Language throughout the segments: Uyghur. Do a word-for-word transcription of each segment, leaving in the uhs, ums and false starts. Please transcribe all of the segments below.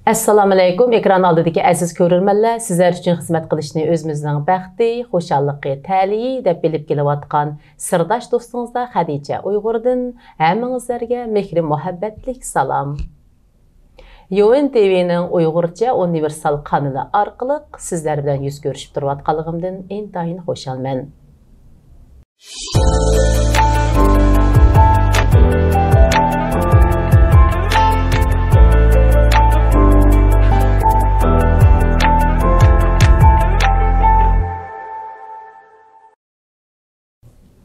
ئەسسالامۇئەلەيكۇم، ئېكران ئالدىدىكى ئەزىز كۆرۈرمەنلەر، سىزلەر ئۈچۈن خىزمەت قىلىشنى ئۆزىمىزنىڭ بەختى، خۇشاللىقى، تەلىيى دەپ بىلىپ كېلىۋاتقان سىرداش دوستىڭىزدا خەدىچە ئۇيغۇردىن ھەممىڭىزلەرگە مېھرى مۇھەببەتلىك سالام. يۇئېن تىۋىنىڭ ئۇيغۇرچە ئۇنىۋېرسال قانىلى ئارقىلىق سىزلەر بىلەن يۈز كۆرۈشۈپ تۇرۇۋاتقانلىقىمدىن ئىنتايىن خۇشالمەن.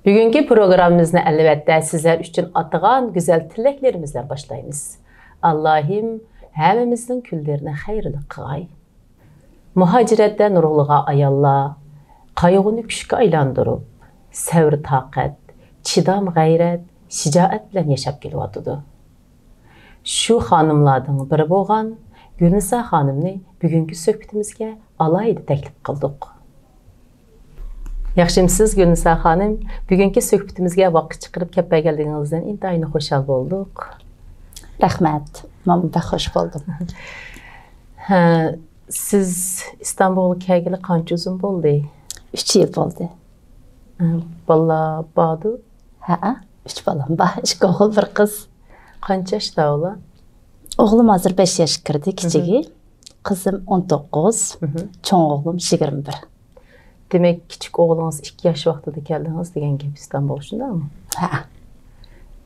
بۈگۈنكى پروگراممىمىزنى ئەلۋەتتە سىزلەر ئۈچۈن ئاتىغان گۈزەل تىلەكلىرىمىز بىلەن باشلايمىز. ئاللاھىم ھەممىمىزنىڭ كۈنلىرىنى خەيرلىك قىلغاي. مۇھاجىرەتتە نۇرغۇنلىغان ئاياللار قايغۇنى كۈچكە ئايلاندۇرۇپ، سەۋر-تاقەت، چىدام-غەيرەت، شىجائەت بىلەن ياشاپ كېلىۋاتىدۇ. شۇ خانىملاردىن بىرى بولغان گۈلنىسا خانىمنى بۈگۈنكى سۆھبىتىمىزگە ئالاھىدە تەكلىپ قىلدۇق. ياخشىمۇسىز، گۈلنىسا خانىم؟ بۈگۈنكى سۆھبىتىمىزگە ۋاقىت چىقىرىپ كەپ بەرگەنلىكىڭىزدىن ئىنتايىن خۇشال بولدۇق. رەھمەت، مەنمۇ بەك خۇش بولدۇم. ھە، سىز ئىستانبۇلغا كەلگىلى قانچە ئۇزۇن بولدى؟ ئۈچ يىل بولدى. ھە، بالىلار باردۇ؟ ھەئە، ئۈچ بالام بار، ئىككى ئوغۇل، بىر قىز. قانچە ياشتا ئۇلار؟ ئوغلۇم ھازىر بەش ياشقا كىردى، كىچىكى. مھم. قىزىم ئون توققۇز، مھم. چوڭ ئوغلۇم يىگىرمە بىر. دېمەك، كىچىك ئوغلىڭىز ئىككى ياش ۋاقتىدا كەلدىڭىز دېگەن گەپ ئىستانبۇلغا، شۇنداقمۇ؟ ھە.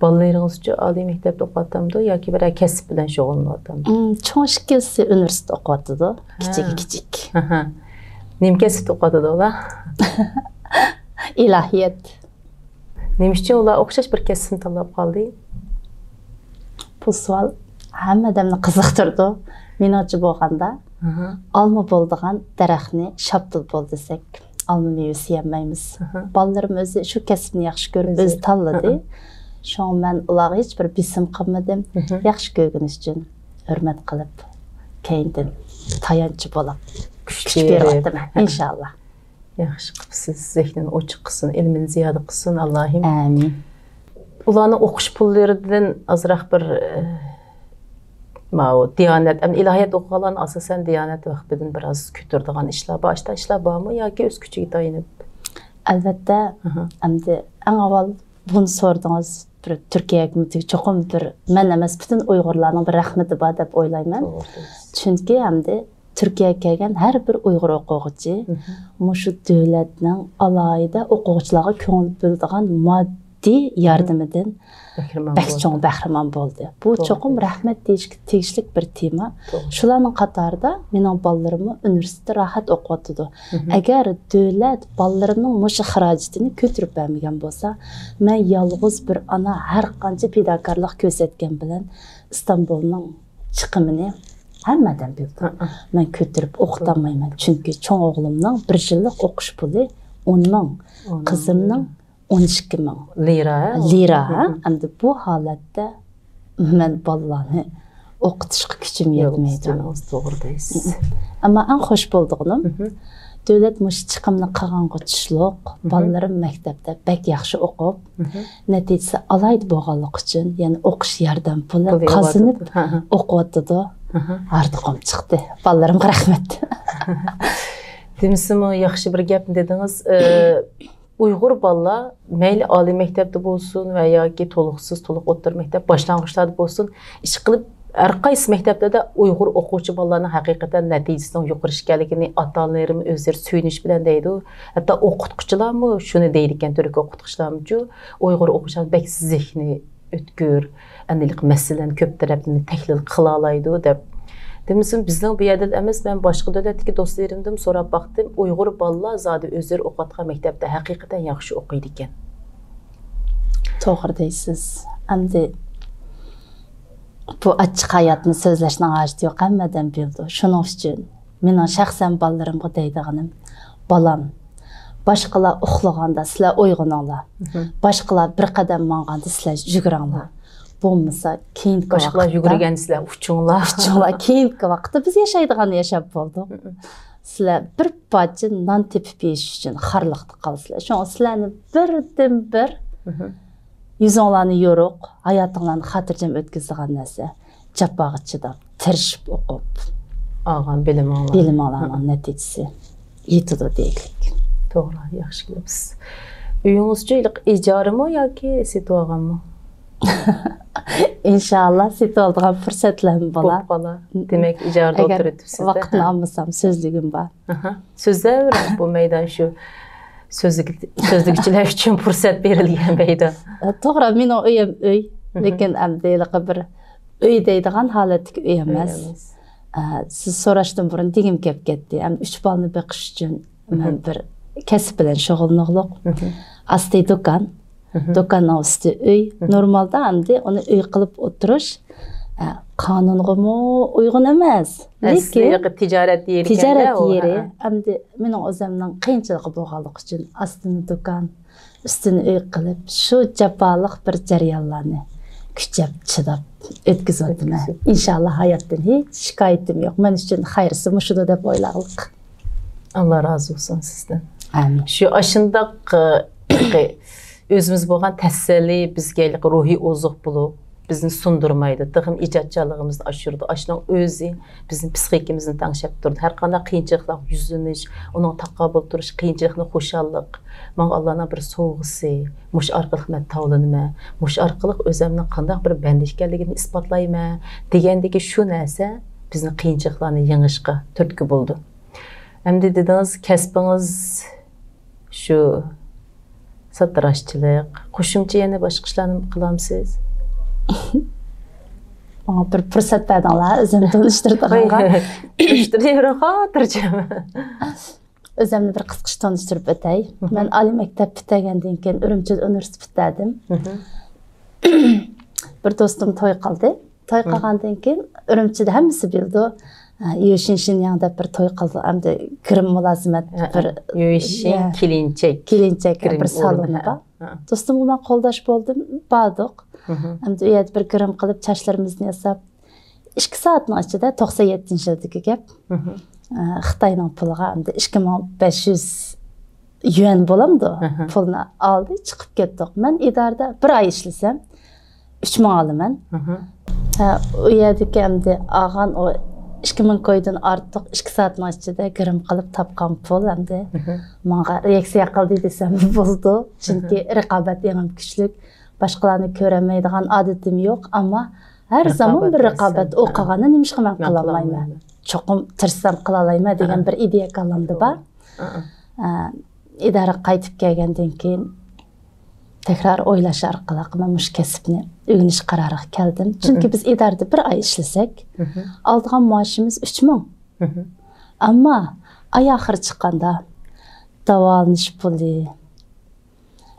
بالىلىرىڭىزچۇ ئالىي مەكتەپتە ئوقۇۋاتامدۇ ياكى بىرەر كەسىپ بىلەن شۇغۇللىنىۋاتامدۇ؟ ئىم، چوڭ ئىككىلىسى ئۇنىۋېرسىتېتتا ئوقۇۋاتىدۇ، ھە. كىچىكى كىچىك. ئاھا. نېمە كەسىپتە ئوقۇۋاتىدۇ ئۇلار؟ ئىلاھىيات. نېمە ئۈچۈن ئۇلار ئوخشاش بىر كەسىپنى تاللاپ قالدى؟ بۇ سوئال ھەممە ئادەمنى قىزىقتۇرىدۇ. مېنىڭچە بولغاندا، ئاھا. ئالما بولىدىغان دەرەخنى شاپتۇل بول دېسەك، ئالما مېۋىسى يېيەلمەيمىز. ئاھا. بالىلىرىم ئۆزى شۇ كەسىپنى ياخشى كۆرۈپ، ئۆزى، ئۆزى تاللىدى. ئاھا. شۇڭا مەن ئۇلارغا ھېچ بىر بېسىم قىلمىدىم. مھم. ياخشى كۆرگىنى ئۈچۈن ھۆرمەت قىلىپ، كەينىدىن تايانچ بولۇپ، كۈچ، كۈچ بېرىۋاتىمەن، ئىنشاللا. ياخشى قىپسىز، زېھنىنى ئوچۇق قىلسۇن، ئىلمىنى زىيادە قىلسۇن، ئاللاھىم. ئامىن. ئۇلارنىڭ ئوقۇش پۇللىرىدىن ئازراق بىر، ئە، ماۋۇ دىيانەت، ئەمدى ئىلاھىيات ئوقۇغانلارنى ئاساسەن دىيانەت ۋەقپىدىن بىر ئاز كۆتۈرىدىغان ئىشلار بار، ئاشۇنداق ئىشلار بارمۇ ياكى ئۆز كۈچىگە تايىنىپ؟ ئەلۋەتتە، ئەمدى ئەڭ ئاۋۋال بۇنى سورىدىڭىز، بىر تۈركىيە ھۆكۈمىتىگە چوقۇم بىر مەن ئەمەس، پۈتۈن ئۇيغۇرلارنىڭ بىر رەھمىتى بار دەپ ئويلايمەن. توغرا دەيسىز. چۈنكى ئەمدى تۈركىيەگە كەلگەن ھەر بىر ئۇيغۇر ئوقۇغۇچى مھم. مۇشۇ دۆلەتنىڭ ئالاھىدە ئوقۇغۇچىلارغا كۆڭۈل بۆلىدىغان ماددىي مھم. ياردىمىدىن بەھرىمەن بەك بولدى. چوڭ بەھرىمەن بولدى. بۇ توغرا. چوقۇم رەھمەت دېيىشكە تېگىشلىك بىر تېما. توغرا. شۇلارنىڭ قاتارىدا مېنىڭ بالىلىرىممۇ ئۇنىۋېرسىتېتتا راھەت ئوقۇۋاتىدۇ. مھم. ئەگەر دۆلەت بالىلىرىنىڭ مۇشۇ خىراجىتىنى كۆتۈرۈپ بەرمىگەن بولسا، مەن يالغۇز بىر ئانا ھەر قانچە پىداكارلىق كۆرسەتكەن بىلەن ئىستانبۇلنىڭ چىقىمىنى ھەممە ئادەم بىلىدۇ. ھە، ھە. مەن كۆتۈرۈپ توغرا. ئوقۇتالمايمەن، چۈنكى چوڭ ئوغلۇمنىڭ بىر يىللىق ئوقۇش پۇلى ئون مىڭ، ئون مىڭ. قىزىمنىڭ ئون ئىككى مىڭ لىرا، ھە؟ لىرا، ھە؟ مھم. ئەمدى بۇ ھالەتتە مەن بالىلارنى ئوقۇتۇشقا كۈچۈم يوق، يەتمەيدۇ. ئۈستۈنىڭىز توغرا دەيسىز. ئەمما ئەڭ خوش بولىدىغىنىم، مھم. دۆلەت مۇشۇ چىقىمنى قىلغانغا چۈشلۈق، مھم. بالىلىرىم مەكتەپتە بەك ياخشى ئوقۇپ، مھم. نەتىجىسى ئالاھىدە بولغانلىقى ئۈچۈن، يەنە ئوقۇش ياردەم پۇلى پۇلى قازىنىپ ئېلىۋاتىدۇ. ھە، ھە. ئوقۇۋاتىدۇ. ھە، ھە. ھاردۇقۇم چىقتى. بالىلىرىمغا رەھمەت. دېمىسىمۇ ياخشى بىر گەپنى دېدىڭىز. ئە، ئۇيغۇر بالىلار مەيلى ئالىي مەكتەپتە بولسۇن ۋە ياكى تولۇقسىز، تولۇق ئوتتۇرا مەكتەپ، باشلانغۇچلاردا بولسۇن، ئىشقىلىپ ھەر قايسى مەكتەپلەردە ئۇيغۇر ئوقۇغۇچى بالىلارنىڭ ھەقىقەتەن نەتىجىسىنىڭ يۇقىرى ئىكەنلىكىنى ئاتا-ئانىلىرىمۇ ئۆزلىرى سۆيۈنۈش بىلەن دەيدۇ. ھەتتا ئوقۇتقۇچىلارمۇ شۇنى دەيدىكەن، تۈركىي ئوقۇتقۇچىلارمۇچۇ، ئۇيغۇر ئوقۇغۇچىلار بەك زېھنى ئۆتكۈر، ئەمدى مەسىلىلەرنى كۆپ تەرەپلىمە تەھلىل قىلالايدۇ دەپ. دېمىسىمۇ بىزنىڭ بۇ يەردىلا ئەمەس، مەن باشقا دۆلەتتىكى دوستلىرىمدىنمۇ سوراپ باقتىم، ئۇيغۇر بالىلار زادى ئۆزلىرى ئوقۇۋاتقان مەكتەپتە ھەقىقەتەن ياخشى ئوقۇيدىكەن. توغرا دەيسىز. ئەمدى بۇ ئاچچىق ھاياتنى سۆزلەشنىڭ ھاجىتى يوق، ھەممە ئادەم بىلىدۇ. شۇنىڭ ئۈچۈن مېنىڭ شەخسەن بالىلىرىمغا دەيدىغىنىم، بالام، باشقىلار ئۇخلىغاندا سىلەر ئويغىنىڭلار. مھم. باشقىلار بىر قەدەم ماڭغاندا سىلەر يۈگۈرۈڭلار. بولمىسا كېيىنكى باشقىلار ۋاقىتتا يۈگۈرگەندە سىلەر ئۇچۇڭلار. ئۇچۇڭلار. كېيىنكى ۋاقىتتا بىز ياشايدىغاننى ياشاپ بولدۇق. مھم. سىلەر بىر پارچە نان تېپىپ يېيىش ئۈچۈن خارلىقتا قالىسىلەر. شۇڭا سىلەرنى بىردىنبىر مھم. يۈزۈڭلارنى يورۇق، ھاياتىڭلارنى خاتىرجەم ئۆتكۈزىدىغان نەرسە، جاپاغا چىداپ، تىرىشىپ ئوقۇپ، ئالغان بىلىمىڭلار. بىلىمىڭلارنىڭ نەتىجىسى يېتىدۇ دېيىلىك. توغرا، ياخشى قىلىپسىز. ئۆيىڭىزچۇ، ھېلىقى ئىجارىمۇ ياكى سېتىۋالغانمۇ؟ ئىنشاللا سېتىۋالىدىغان پۇرسەتلەرمۇ بولا. بولۇپ قالا. دېمەك، ئىجارىدە ئەگەر ئولتۇرۇۋېتىپسىز-دە. ۋاقىتنى ھە. ئالمىسام، سۆزلىگۈم بار. ئاھا. سۆزلەۋېرىڭ، بۇ مەيدان شۇ سۆزلىگۈ-، سۆزلىگۈچىلەر ئۈچۈن پۇرسەت بېرىلگەن مەيدان. توغرا، مېنىڭ ئۆيۈم ئۆي، مهم. لېكىن ئەمدى ھېلىقى بىر ئۆي دەيدىغان ھالەتتىكى ئۆي ئەمەس. ئۆي ئەمەس. ئە، سىز سوراشتىن بۇرۇن دېگۈم كەپ كەتتى. ئەمدى ئۈچ بالىنى بېقىش ئۈچۈن مەن مهم. بىر كەسىپ بىلەن شۇغۇللىنىغلۇق. مهم. ئاستى دۇكان. مهم. دۇكاننىڭ ئۈستى ئۆي. مهم. نورمالدا ئەمدى ئۇنى ئۆي قىلىپ ئولتۇرۇش، ئە، قانۇنغىمۇ ئۇيغۇن ئەمەس. ئەسلى لېكىن تىجارەت يېرى تىجارەت ئىكەن-دە ئۇ، يېرى. ھە. ئەمدى مېنىڭ ئۆزۈمنىڭ قىيىنچىلىقى بولغانلىقى ئۈچۈن ئاستىنى دۇكان، ئۈستىنى ئۆي قىلىپ، شۇ جاپالىق بىر جەريانلارنى كۈچەپ، چىداپ ئۆتكۈزۈۋاتىمەن. ئۆتكۈزۈپ. ئىنشاللا ھاياتتىن ھېچ شىكايىتىم يوق. مەن ئۈچۈن خەيرىسى مۇشۇدۇ دەپ ئويلاغلىق. ئاللا رازى بولسۇن سىزدىن. ئامىن. شۇ ئاشۇنداق، ئە، ئۆزىمىز بولغان تەسەللى بىزگە ھېلىقى روھىي ئوزۇق بولۇپ، بىزنى سۇندۇرمايدۇ، تېخىمۇ ئىجادچانلىقىمىزنى ئاشۇرىدۇ. ئاشۇنىڭ ئۆزى بىزنىڭ پسىخىكىمىزنى تەڭشەپ تۇرىدۇ. ھەر قانداق قىيىنچىلىقلارغا يۈزلىنىش، ئۇنىڭغا تاقابىل تۇرۇش، قىيىنچىلىقنى خۇشاللىق، ماڭا ئاللانىڭ بىر سوۋغىسى، مۇشۇ ئارقىلىق مەن تاۋلىنىمەن، مۇشۇ ئارقىلىق ئۆزۈمنىڭ قانداق بىر بەندە ئىكەنلىكىمنى ئىسپاتلايمەن دېگەندىكى شۇ نەرسە بىزنى قىيىنچىلىقلارنى يېڭىشقا تۈرتكە بولىدۇ. ئەمدى دېدىڭىز، كەسپىڭىز شۇ ساتىراشچىلىق، قوشۇمچە يەنە باشقا ئىشلارنى قىلامسىز؟ ماڭا بىر پۇرسەت بەردىڭلار، ئۆزۈمنى تونۇشتۇرىدىغانغا. تونۇشتۇرۇۋېرىڭ، خاتىرجەم. ئۆزۈمنى بىر قىسقىچە تونۇشتۇرۇپ ئۆتەي. مهم. مەن ئالىي مەكتەپ پۈتتۈرگەندىن كېيىن ئۈرۈمچىدە ئۇنىۋېرسىتېت پۈتتۈردۈم. مهم. بىر دوستۇم توي قىلدى. توي مم. قىلغاندىن كېيىن ئۈرۈمچىدە ھەممىسى بىلىدۇ. ئە، يۈشىن شىنياڭ دەپ بىر توي قىلدى. ئەمدى گىرىم مۇلازىمەت ھە، بىر، ھە. يۈشىن يا، كېلىنچەك. كېلىنچەك گىرىم بىر ئورنى، سالونى ھە، بار. ھە. دوستۇمغا مەن قولداش بولدۇم، باردۇق. مم. ئەمدى ئۇ يەردە بىر گىرىم قىلىپ، چاچلىرىمىزنى ياساپ، ئىككى سائەتنىڭ ئىچىدە، توقسان يەتتىنچى يىلدىكى گەپ. مم. ئە، خىتاينىڭ پۇلىغا ئەمدى ئىككى مىڭ بەش يۈز يۈەن بولامدۇ؟ مم. پۇلنى ئالدى، چىقىپ كەتتۇق. مەن ئىدارىدە بىر ئاي ئىشلىسەم، ئۈچ مىڭ ئالىمەن. مم. ھە، ئۇ يەردىكى ئەمدى ئالغان ئۇ ئىككى مىڭ كويدىن ئارتۇق ئىككى سائەتنىڭ ئىچىدە گىرىم قىلىپ تاپقان پۇل ئەمدى مم. ماڭا رېئاكسىيە قىلدى دېسەم بولىدۇ. چۈنكى مم. رىقابەت ئېڭىم كۈچلۈك. باشقىلارنى كۆرەلمەيدىغان ئادىتىم يوق، ئەمما ھەر زامان بىر رىقابەت رىقابەت دەيسەن. ئوقۇغاندا نېمىشقا مەن مەن قىلالمايمەن؟ قىلالمايمەن. چوقۇم تىرىشسام قىلالايمەن دېگەن ئا. بىر ئىدىيە كاللامدا بار. ئا. ئا، ئىدارىگە قايتىپ كەلگەندىن كېيىن تەكرار ئويلاش ئارقىلىق مەن مۇشۇ كەسىپنى ئۆگىنىش قارارىغا كەلدىم. چۈنكى مم. بىز ئىدارىدە بىر ئاي ئىشلىسەك، مم. ئالىدىغان مائاشىمىز ئۈچ مىڭ. مم. ئەمما ئاي ئاخىرى چىققاندا داۋالىنىش پۇلى،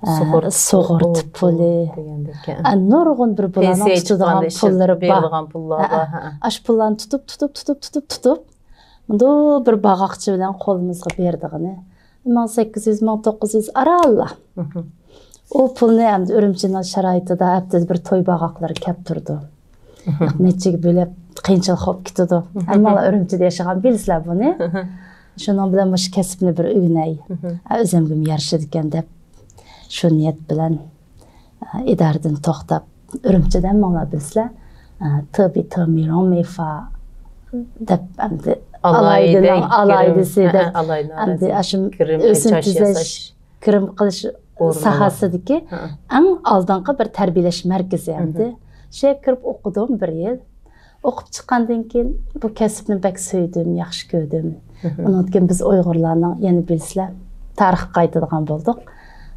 ئە، سۇغۇرتا سۇغۇرتا پۇلى، پۇلى دېگەندەك. ئە، نۇرغۇن بىر بۇلارنىڭ پېنسىيە تۇتىدىغان چىققاندا ئىشلىتىپ پۇللىرى بار. بېرىدىغان پۇللار ھە، بار، ھە. ئاشۇ پۇللارنى تۇتۇپ، تۇتۇپ، تۇتۇپ، تۇتۇپ، تۇتۇپ، مۇنداق بىر باغاقچە بىلەن قولىمىزغا بېرىدىغىنى مىڭ سەككىز يۈز، مىڭ توققۇز يۈز ئارانلا. مم. ئۇ پۇلنى ئەمدى ئۈرۈمچىنىڭ شارائىتىدا ھەپتىدە بىر توي باغاقلىرى كەپ تۇرىدۇ. مم. نەچچىگە بۆلۈپ، قىيىنچىلىق بولۇپ كېتىدۇ. مم. ھەممىڭلار ئۈرۈمچىدە ياشىغان بىلىسىلەر بۇنى. مم. شۇنىڭ بىلەن مۇشۇ كەسىپنى بىر ئۆگىنەي. مم. ئۆزۈمگىمۇ يارىشىدىكەن دەپ، شۇ نىيەت بىلەن، ئىدارىدىن توختاپ، ئۈرۈمچىدە ھەممىڭلار بىلىسىلەر، تېبى تېمىرۇڭ مېيفا دەپ، ئەمدى ئالاھىدە ئالاھىدىنىڭ گىرىم، ئالاھىدىسى ھە، دەپ، ھە، ئالاھىدىنىڭ ئەمدى ئالاھىدىسى. ئاشۇ گىرىم، ئۆسۈم چاچ تۈزەش، ياساش. گىرىم قىلىش ئورنى بار. ساھەسىدىكى ھە. ئەڭ ئالدىنقى بىر تەربىيەلەش مەركىزى ئەمدى. مم. شۇ يەرگە كىرىپ ئوقۇدۇم بىر يىل. ئوقۇپ چىققاندىن كېيىن بۇ كەسىپنى بەك سۆيدۈم، ياخشى كۆردۈم. مم. ئۇنىڭدىن كېيىن بىز ئۇيغۇرلارنىڭ يەنە بىلىسىلەر، تارىخقا قايتىدىغان بولدۇق.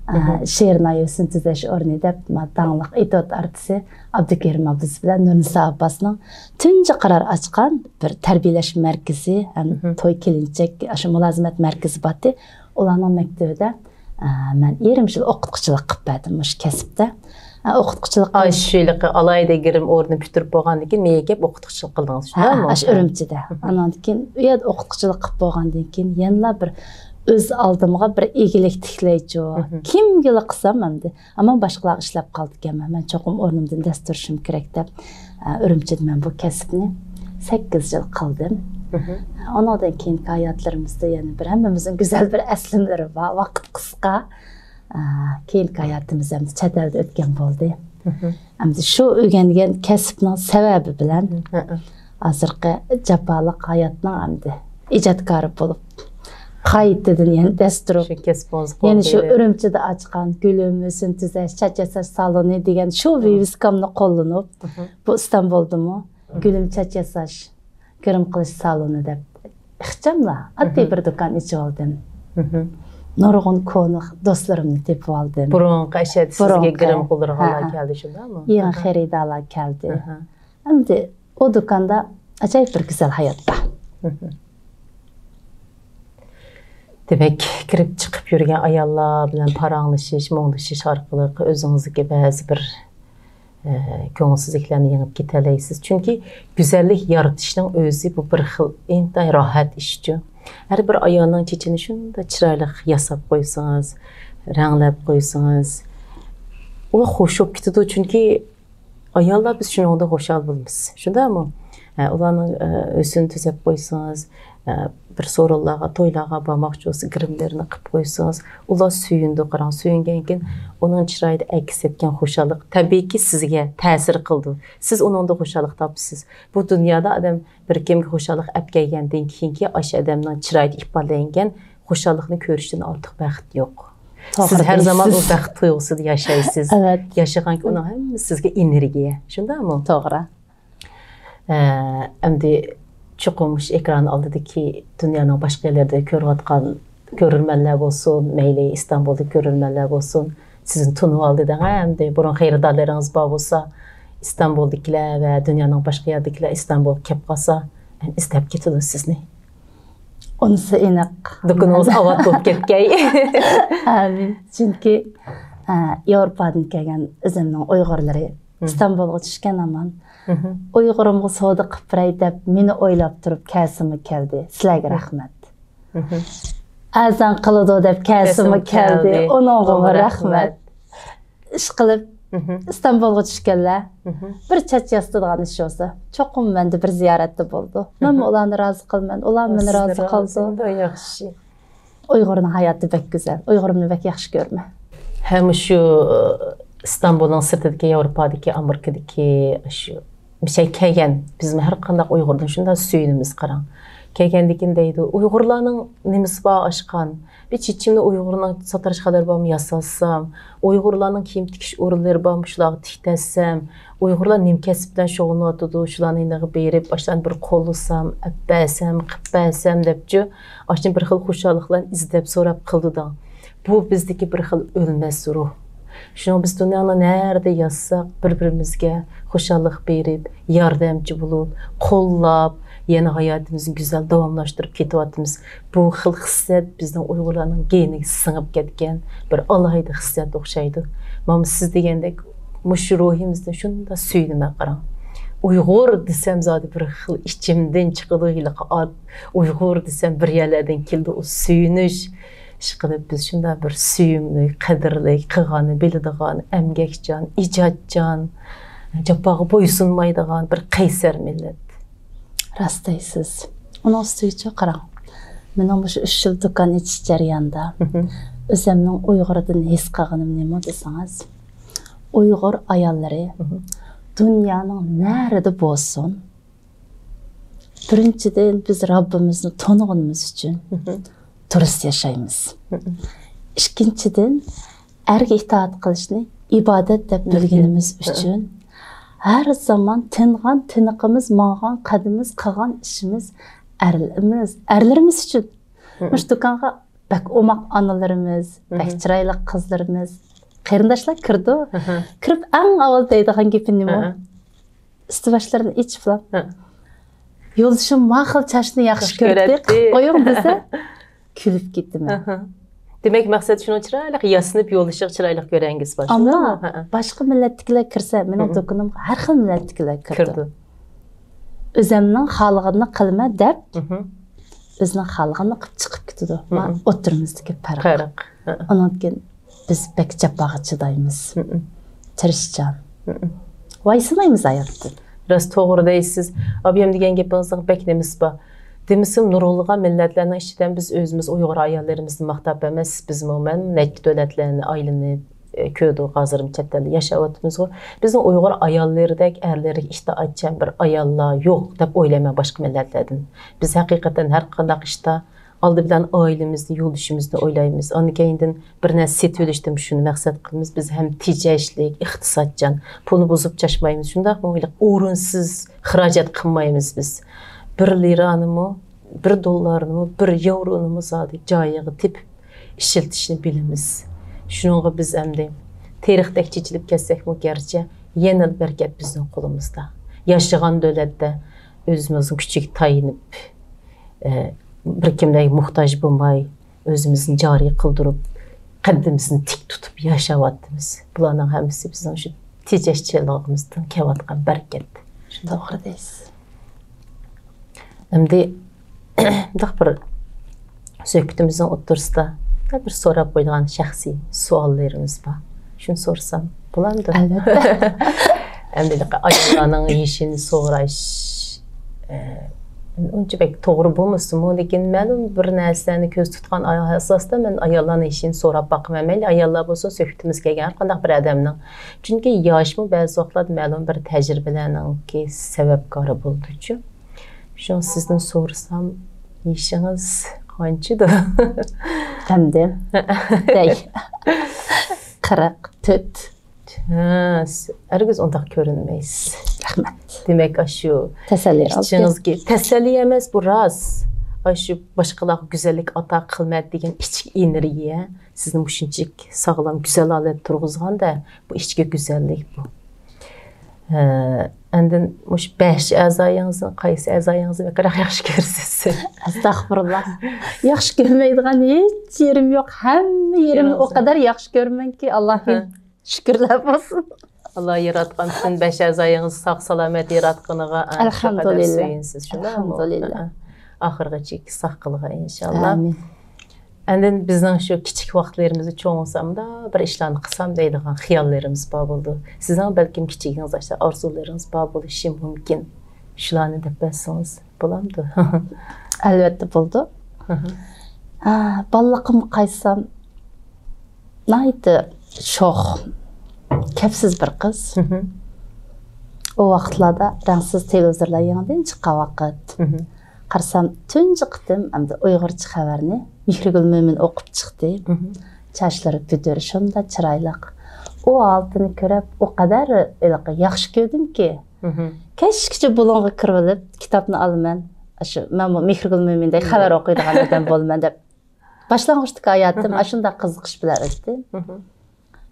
ئە، مم. شېرىن ئاي ھۆسن تۈزەش ئورنى دەپ، ما، داڭلىق ئېتيۇد ئارتىسى ئابدۇكېرىم ئابباس بىلەن نۇرنىسا ئابباسنىڭ تۇنجى قارار ئاچقان بىر تەربىيەلەش مەركىزى ھەم مم. توي كېلىنچەك، ئاشۇ مۇلازىمەت مەركىزى بارتى. ئۇلارنىڭ مەكتىۋىدە، ئە، مەن يېرىم يىل ئوقۇتقۇچىلىق قىلىپ بەردىم مۇشۇ كەسىپتە. ئە، ئوقۇتقۇچىلىق ئاي، قىلىش شۇ ھېلىقى ئالاھىدە گىرىم ئورنىنى پۈتتۈرۈپ بولغاندىن كېيىن مېيىگەپ ئوقۇتقۇچىلىق قىلدىڭىز، ھە، شۇنداقمۇ؟ ئاشۇ ئۈرۈمچىدە. مم. ئانان كېيىن ئۇ يەردە ئوقۇتقۇچىلىق قىلىپ بولغاندىن كېيىن يەنىلا بىر ئۆز ئالدىمغا بىر ئىگىلىك تىكلەيچۇ. مم. كىمگىلا قىلسام ئەمدى. ئەمما باشقىلارغا ئىشلەپ قالىدىكەنمەن. مەن چوقۇم ئورنۇمدىن دەس تۇرۇشۇم كېرەك دەپ، ئە، ئۈرۈمچىدە مەن بۇ كەسىپنى سەككىز يىل قىلدىم. مم. ئۇنىڭدىن كېيىنكى ھاياتلىرىمىزدا يەنە بىر ھەممىمىزنىڭ گۈزەل بىر ئەسلىمىلىرى بار. ۋاقىت قىسقا. ئە، كېيىنكى ھاياتىمىز ئەمدى چەت ئەلدە ئۆتكەن بولدى. مم. ئەمدى شۇ ئۆگەنگەن كەسىپنىڭ سەۋەبى بىلەن مم. ھازىرقى جاپالىق ھاياتنىڭ ئەمدى ئىجادكارى بولۇپ، قايتىدىن يەنە دەس تۇرۇپ، شۇ كەسپىڭىزنى يەنە شۇ قولغا ئۈرۈمچىدە ئاچقان گۈلۈم، ھۆسن تۈزەش، چاچ ياساش سالونى دېگەن شۇ ۋىۋىسكامنى قوللىنىپ، مھم. بۇ ئىستانبۇلدىمۇ گۈلۈم چاچ ياساش، گىرىم قىلىش سالونى دەپ ئىخچاملا ئاددىي مھم. بىر دۇكان ئېچىۋالدىم. مھم. نۇرغۇن كونا دوستلىرىمنى تېپىۋالدىم. بۇرۇنقى ئەشەدە سىزگە بۇرۇنقى. گىرىم قىلىدىغانلار ھە، ھە. كەلدى، شۇنداقمۇ؟ يېڭى ئاھا. خېرىدارلار كەلدى. ئاھا. ئەمدى ئۇ دۇكاندا ئاجايىپ بىر گۈزەل ھايات بار. مھم. دېمەك، كىرىپ چىقىپ يۈرگەن ئاياللار بىلەن پاراڭلىشىش، مۇڭدىشىش ئارقىلىق ئۆزىڭىزدىكى بەزى بىر، ئە، كۆڭۈلسىزلىكلەرنى يېڭىپ كېتەلەيسىز. چۈنكى گۈزەللىك يارىتىشنىڭ ئۆزى بۇ بىر خىل ئىنتايىن راھەت ئىشچۇ. ھەر بىر ئايالنىڭ چېچىنى شۇنداق چىرايلىق ياساپ قويسىڭىز، رەڭلەپ قويسىڭىز، ئۇ خۇش بولۇپ كېتىدۇ. چۈنكى ئاياللار بىز شۇنىڭدا خۇشال بولىمىز. شۇنداقمۇ؟ ھە، ئۇلارنىڭ، ئە، ھۆسنىنى تۈزەپ قويسىڭىز، ئە، بىر سورۇنلارغا، تويلارغا بارماقچى بولسا، گىرىملىرىنى قىلىپ قويسىڭىز، ئۇلار سۆيۈنىدۇ. قاراڭ، سۆيۈنگەنكىن ئۇنىڭ چىرايىدا ئەكس ئەتكەن خۇشاللىق تەبىئىيكى سىزگە تەسىر قىلىدۇ. سىز ئۇنىڭدا خۇشاللىق تاپىسىز. بۇ دۇنيادا ئادەم بىر كىمگە خۇشاللىق ئەپ كەلگەندىن كېيىنكى ئاشۇ ئادەمنىڭ چىرايىدا ئىپادىلەنگەن خۇشاللىقنى كۆرۈشتىن ئارتۇق بەخت يوق. توغرا سىز ھەر زامان ئۇ دەيسىز. بەخت تۇيغۇسىدا ياشايسىز. ئەۋەت. ياشىغانكى ئۇنىڭ ھەممىسى سىزگە ئېنېرگىيە. شۇنداقمۇ؟ توغرا. ئە، ئەمدى چوقۇم مۇشۇ ئېكران ئالدىدىكى دۇنيانىڭ باشقا يەرلىرىدە كۆرۈۋاتقان كۆرۈرمەنلەر بولسۇن، مەيلى ئىستانبۇلدىكى كۆرۈرمەنلەر بولسۇن، سىزنى تونۇۋالدى دەڭ، ئەمدى بۇرۇن خېرىدارلىرىڭىز بار بولسا، ئىستانبۇلدىكىلەر ۋە دۇنيانىڭ باشقا يەردىكىلەر ئىستانبۇلغا كەپ قالسا، ئىزدەپ كېتىدۇ سىزنى. ئۇنىسى ئېنىق. دۇكىنىڭىز ئاۋات بولۇپ كەتكەي. ئامىن. چۈنكى، ئە، ياۋروپادىن كەلگەن ئۆزۈمنىڭ ئۇيغۇرلىرى مم. ئىستانبۇلغا چۈشكەن ھامان. مم. ئۇيغۇرۇمغا سودا قىلىپ بېرەي دەپ مېنى ئويلاپ تۇرۇپ كەلسىمۇ كەلدى. سىلەرگە مم. رەھمەت. مم. ئەرزان قىلىدۇ دەپ كەلسىمۇ كەلسىمۇ كەلدى. كەلدى. ئۇنىڭغىمۇ ئۇنىڭغىمۇ رەھمەت. رەھمەت. ئىشقىلىپ، مم. ئىستانبۇلغا چۈشكەنلەر مم. بىر چاچ ياسىتىدىغان ئىش بولسا، چوقۇم مەندە بىر زىيارەتتە بولىدۇ. مەنمۇ مم. ئۇلارنى رازى قىلىمەن، ئۇلار مېنى سىزنى رازى قىلىدۇ. ياخشى. ئۇيغۇرنىڭ ھاياتى بەك گۈزەل. ئۇيغۇرۇمنى بەك ياخشى كۆرىمەن. ھە، مۇشۇ ئىستانبۇلنىڭ سىرتىدىكى، ياۋروپادىكى، ئامېرىكىدىكى شۇ بىر شەي كەلگەن. بىزمۇ ھەر قانداق ئۇيغۇردىن شۇنداق سۆيۈنىمىز، قاراڭ. كەلگەندىكىن دەيدۇ، ئۇيغۇرلارنىڭ نېمىسى بار ئاشقان؟ بىر چېچىمنى ئۇيغۇرنىڭ ساتىراشخانىلىرى بارمۇ ياساتسام، ئۇيغۇرلارنىڭ كىيىم تىكىش ئورۇنلىرى بارمۇ شۇلارغا تىكتەتسەم، ئۇيغۇرلار نېمە كەسىپ بىلەن شۇغۇللىنىۋاتىدۇ، شۇلارنىڭ يېنىغا بېرىپ، ئاشۇلارنى بىر قوللىسام، ئەپ بەرسەم، قىپ بەرسەم دەپچۇ، ئاشۇنى بىر خىل خۇشاللىقلارنى ئىزدەپ سوراپ قىلىدۇ دەڭ. بۇ بىزدىكى بىر خىل ئۆلمەس روھ. شۇڭا بىز دۇنيانىڭ نەرىدە ياتساق، بىر-بىرىمىزگە خۇشاللىق بېرىپ، ياردەمچى بولۇپ، قوللاپ، يەنە ھاياتىمىزنى گۈزەل داۋاملاشتۇرۇپ كېتىۋاتىمىز. بۇ خىل خىسلەت بىزنىڭ ئۇيغۇرلارنىڭ گېنىگە سىڭىپ كەتكەن بىر ئالاھىدە خىسلەت ئوخشايدۇ. مانا سىز دېگەندەك مۇشۇ روھىمىزدىن شۇنداق سۆيۈنىمەن، قاراڭ. ئۇيغۇر دېسەم زادى بىر خىل ئىچىمدىن چىقىدۇ ھېلىقى ئات. ئۇيغۇر دېسەم بىر يەرلەردىن كېلىدۇ ئۇ سۆيۈنۈش. ئىشقىلىپ، بىز شۇنداق بىر سۆيۈملۈك، قەدىرلىك، قىلغاننى بىلىدىغان، ئەمگەكچان، ئىجادچان، جاپاغا بويسۇنمايدىغان بىر قەيسەر مىللەت. راست دەيسىز. ئۇنىڭ ئۈستىگىچۇ قاراڭ، مېنىڭ مۇشۇ ئۈچ يىل دۇكان ئېچىش جەريانىدا مھم. ئۆزۈمنىڭ ئۇيغۇردىن ھېس قىلغىنىم نېمە دېسىڭىز، ئۇيغۇر ئاياللىرى مھم. دۇنيانىڭ نەرىدە بولسۇن، بىرىنچىدىن، بىز رەببىمىزنى تونۇغىنىمىز ئۈچۈن مھم. دۇرۇس ياشايمىز. مھم. ئىككىنچىدىن، ئەرگە ئىتائەت قىلىشنى ئىبادەت دەپ بىلگىنىمىز مھم. ئۈچۈن ھەر زامان تىنغان تىنىقىمىز، ماڭغان قەدىمىمىز، قىلغان ئىشىمىز ئەرلىرىمىز، ئەرلىرىمىز ئۈچۈن. مھم. مۇشۇ دۇكانغا بەك ئوماق ئانىلىرىمىز، بەك مھم. چىرايلىق قىزلىرىمىز، قېرىنداشلار كىرىدۇ. مھم. كىرىپ ئەڭ ئاۋۋال دەيدىغان گېپى نېمە؟ مھم. ئۈستى باشلىرىنى ئېچىپلا، ھە. يولدىشىم ما خىل چاچنى ياخشى ياخشى كۆرەتتى، كۆرەتتى. قىلىپ قويۇڭ دېسە، كۈلۈپ كېتىمەن. ئاھا. دېمەك، مەقسەت شۇنىڭ چىرايلىق ياسىنىپ يولدىشىغا چىرايلىق كۆرەڭگىس بار، ئەمما شۇنداقمۇ؟ ھە، ھە. باشقا مىللەتتىكىلەر كىرسە، مېنىڭ ھە، ھە. دۇكىنىمغا ھەر خىل مىللەتتىكىلەر كىرىدۇ. كىرىدۇ. ئۆزەمنىڭ خالىغىنىنى قىلىمەن دەپ، مھم. ئۆزىنىڭ خالىغىنىنى قىلىپ چىقىپ كېتىدۇ. مھم. ئوتتۇرىمىزدىكى پەرق. پەرق. ھە. ئۇنىڭدىن كېيىن بىز بەك جاپاغا چىدايمىز. مم. تىرىشچان. مم. ۋايسىمايمىز ھاياتتىن. راست، توغرا دەيسىز. ئابىيەم دېگەن گېپىڭىزنىڭ بەك نېمىسى بار. دېمىسىم، نۇرغۇنلىغان مىللەتلەرنىڭ ئىچىدىن بىز ئۆزىمىز ئۇيغۇر ئاياللىرىمىزنى ماختاپ ئەمەس، بىزمۇ، مەن نەچچە دۆلەتلەرنى ئايلىنىپ، كۆردۇق، ھازىرمۇ چەت ئەلدە ياشاۋاتىمىزغۇ. بىزنىڭ ئۇيغۇر ئاياللىرىدەك ئەرلىرىگە ئىتائەتچان بىر ئاياللار يوق دەپ ئويلايمەن باشقا مىللەتلەردىن. بىز ھەقىقەتەن ھەر قانداق ئىشتا ئالدى بىلەن ئائىلىمىزنى، يولدىشىمىزنى ئويلايمىز. ئاندىن كېيىندىن بىر نەرسە سېتىۋېلىشتىمۇ شۇنى مەقسەت قىلىمىز. بىز ھەم تېجەشلىك، ئىقتىسادچان، پۇلنى بۇزۇپ چاچمايمىز. شۇنداقمۇ ئورۇنسىز خىراجەت قىلمايمىز بىز. بىر لىرانىمۇ، بىر دوللارنىمۇ، بىر ياۋرونىمۇ زادى جايىغا تېپىپ ئىشلىتىشنى بىلىمىز. شۇنىڭغا بىز ئەمدى تېرىقتەك چېچىلىپ كەتسەكمۇ گەرچە، يەنىلا بەرىكەت بىزنىڭ قولىمىزدا. ياشىغان دۆلەتتە ئۆزىمىزنىڭ كۈچىگە تايىنىپ، ئە، بىر كىملەرگە موھتاج بولماي، ئۆزىمىزنى جارى قىلدۇرۇپ، قەددىمىزنى تىك تۇتۇپ ياشاۋاتىمىز. بۇلارنىڭ ھەممىسى بىزنىڭ شۇ تېجەشچانلىقىمىزدىن كېلىۋاتقان بەرىكەت. شۇنداق. توغرا دەيسىز. ئەمدى مۇنداق بىر سۆھبىتىمىزنىڭ ئوتتۇرىسىدا بىر سوراپ قويىدىغان شەخسىي سوئاللىرىمىز بار. شۇنى سورىسام بولامدۇ؟ ئەلۋەتتە. ئەمدى ئاياللارنىڭ يېشىنى سوراش، ئە، ئۇنچە بەك توغرا بولمىسىمۇ، لېكىن مەلۇم بىر نەرسىلەرنى كۆزدە تۇتقان ئاساستا مەن ئاياللارنىڭ يېشىنى سوراپ باقىمەن. مەيلى ئاياللار بولسۇن، سۆھبىتىمىزگە كەلگەن ھەر قانداق بىر ئادەمنىڭ. چۈنكى ياشمۇ بەزى ۋاقىتلاردا مەلۇم بىر تەجرىبىلەرنىڭكى سەۋەبكارى بولىدۇچۇ. شۇڭا سىزدىن سورىسام، يېشىڭىز قانچىدۇ؟ ئەمدى دەي. قىرىق تۆت. ھە، سىز ھەرگىز ئۇنداق كۆرۈنمەيسىز. رەھمەت. دېمەك، ئاشۇ تەسەللى ئالدى. ئىچىڭىزگە تەسەللى ئەمەس، بۇ راست. ئاشۇ باشقىلارغا گۈزەللىك ئاتا قىلىمەن دېگەن ئىچكى ئېنېرگىيە سىزنى مۇشۇنچىلىك ساغلام، گۈزەل ھالەتتە تۇرغۇزغاندا، بۇ ئىچكى گۈزەللىك بۇ. ھە، ئاندىن مۇشۇ بەش ئەزايىڭىزنىڭ قايسى ئەزايىڭىزنى بەكرەك ياخشى كۆرىسىز؟ ئەستەغپۇرۇللا. ياخشى كۆرمەيدىغان ھېچ يېرىم يوق. ھەممە يېرىمنى ئۇ قەدەر ياخشى كۆرىمەنكى، ئاللاھقا شۈكۈرلەر بولسۇن. ئاللا ياراتقان پۈتۈن بەش ئەزايىڭىزنى ساق-سالامەت ياراتقىنىغا، ئە، شۇ قەدەر سۆيۈنسىز، شۇنداقمۇ؟ ئەلھەمدۇلىللا. ئە، ئاخىرغىچە ساق قىلغاي، ئىنشاللا. ئامىن. ئاندىن بىزنىڭ شۇ كىچىك ۋاقىتلىرىمىزدا چوڭ بولسامدا بىر ئىشلارنى قىلسام دەيدىغان خىياللىرىمىز بار بولىدۇ. سىزنىڭ بەلكىم كىچىكىڭىزدە ئاشۇ ئارزۇلىرىڭىز بار بولۇشى مۇمكىن. شۇلارنى دەپ بەرسىڭىز بولامدۇ؟ ئەلۋەتتە بولىدۇ. ھە، بالىلىقىمغا قايتسام، ناھايىتى شوخ، كەپسىز بىر قىز. ئۇ ۋاقىتلاردا رەڭسىز تېلېۋىزورلار يېڭىدىن چىققان ۋاقىت. قارىسام، تۇنجى قېتىم ئەمدى ئۇيغۇرچە خەۋەرنى مېھرىگۈل مۆمىن ئوقۇپ چىقتى. چاچلىرى بۈدۈر، شۇنداق چىرايلىق. ئۇ ھالىتىنى كۆرۈپ، ئۇ قەدەر ھېلىقى ياخشى كۆردۈمكى، كەچكىچە بۇلۇڭغا كىرىۋېلىپ، كىتابنى ئالىمەن. ئاشۇ، مەنمۇ مېھرىگۈل مۆمىندەك خەۋەر ئوقۇيدىغان ئادەم بولىمەن دەپ، باشلانغۇچتىكى ھاياتىم ئاشۇنداق قىزىقىش بىلەن ئۆتتى.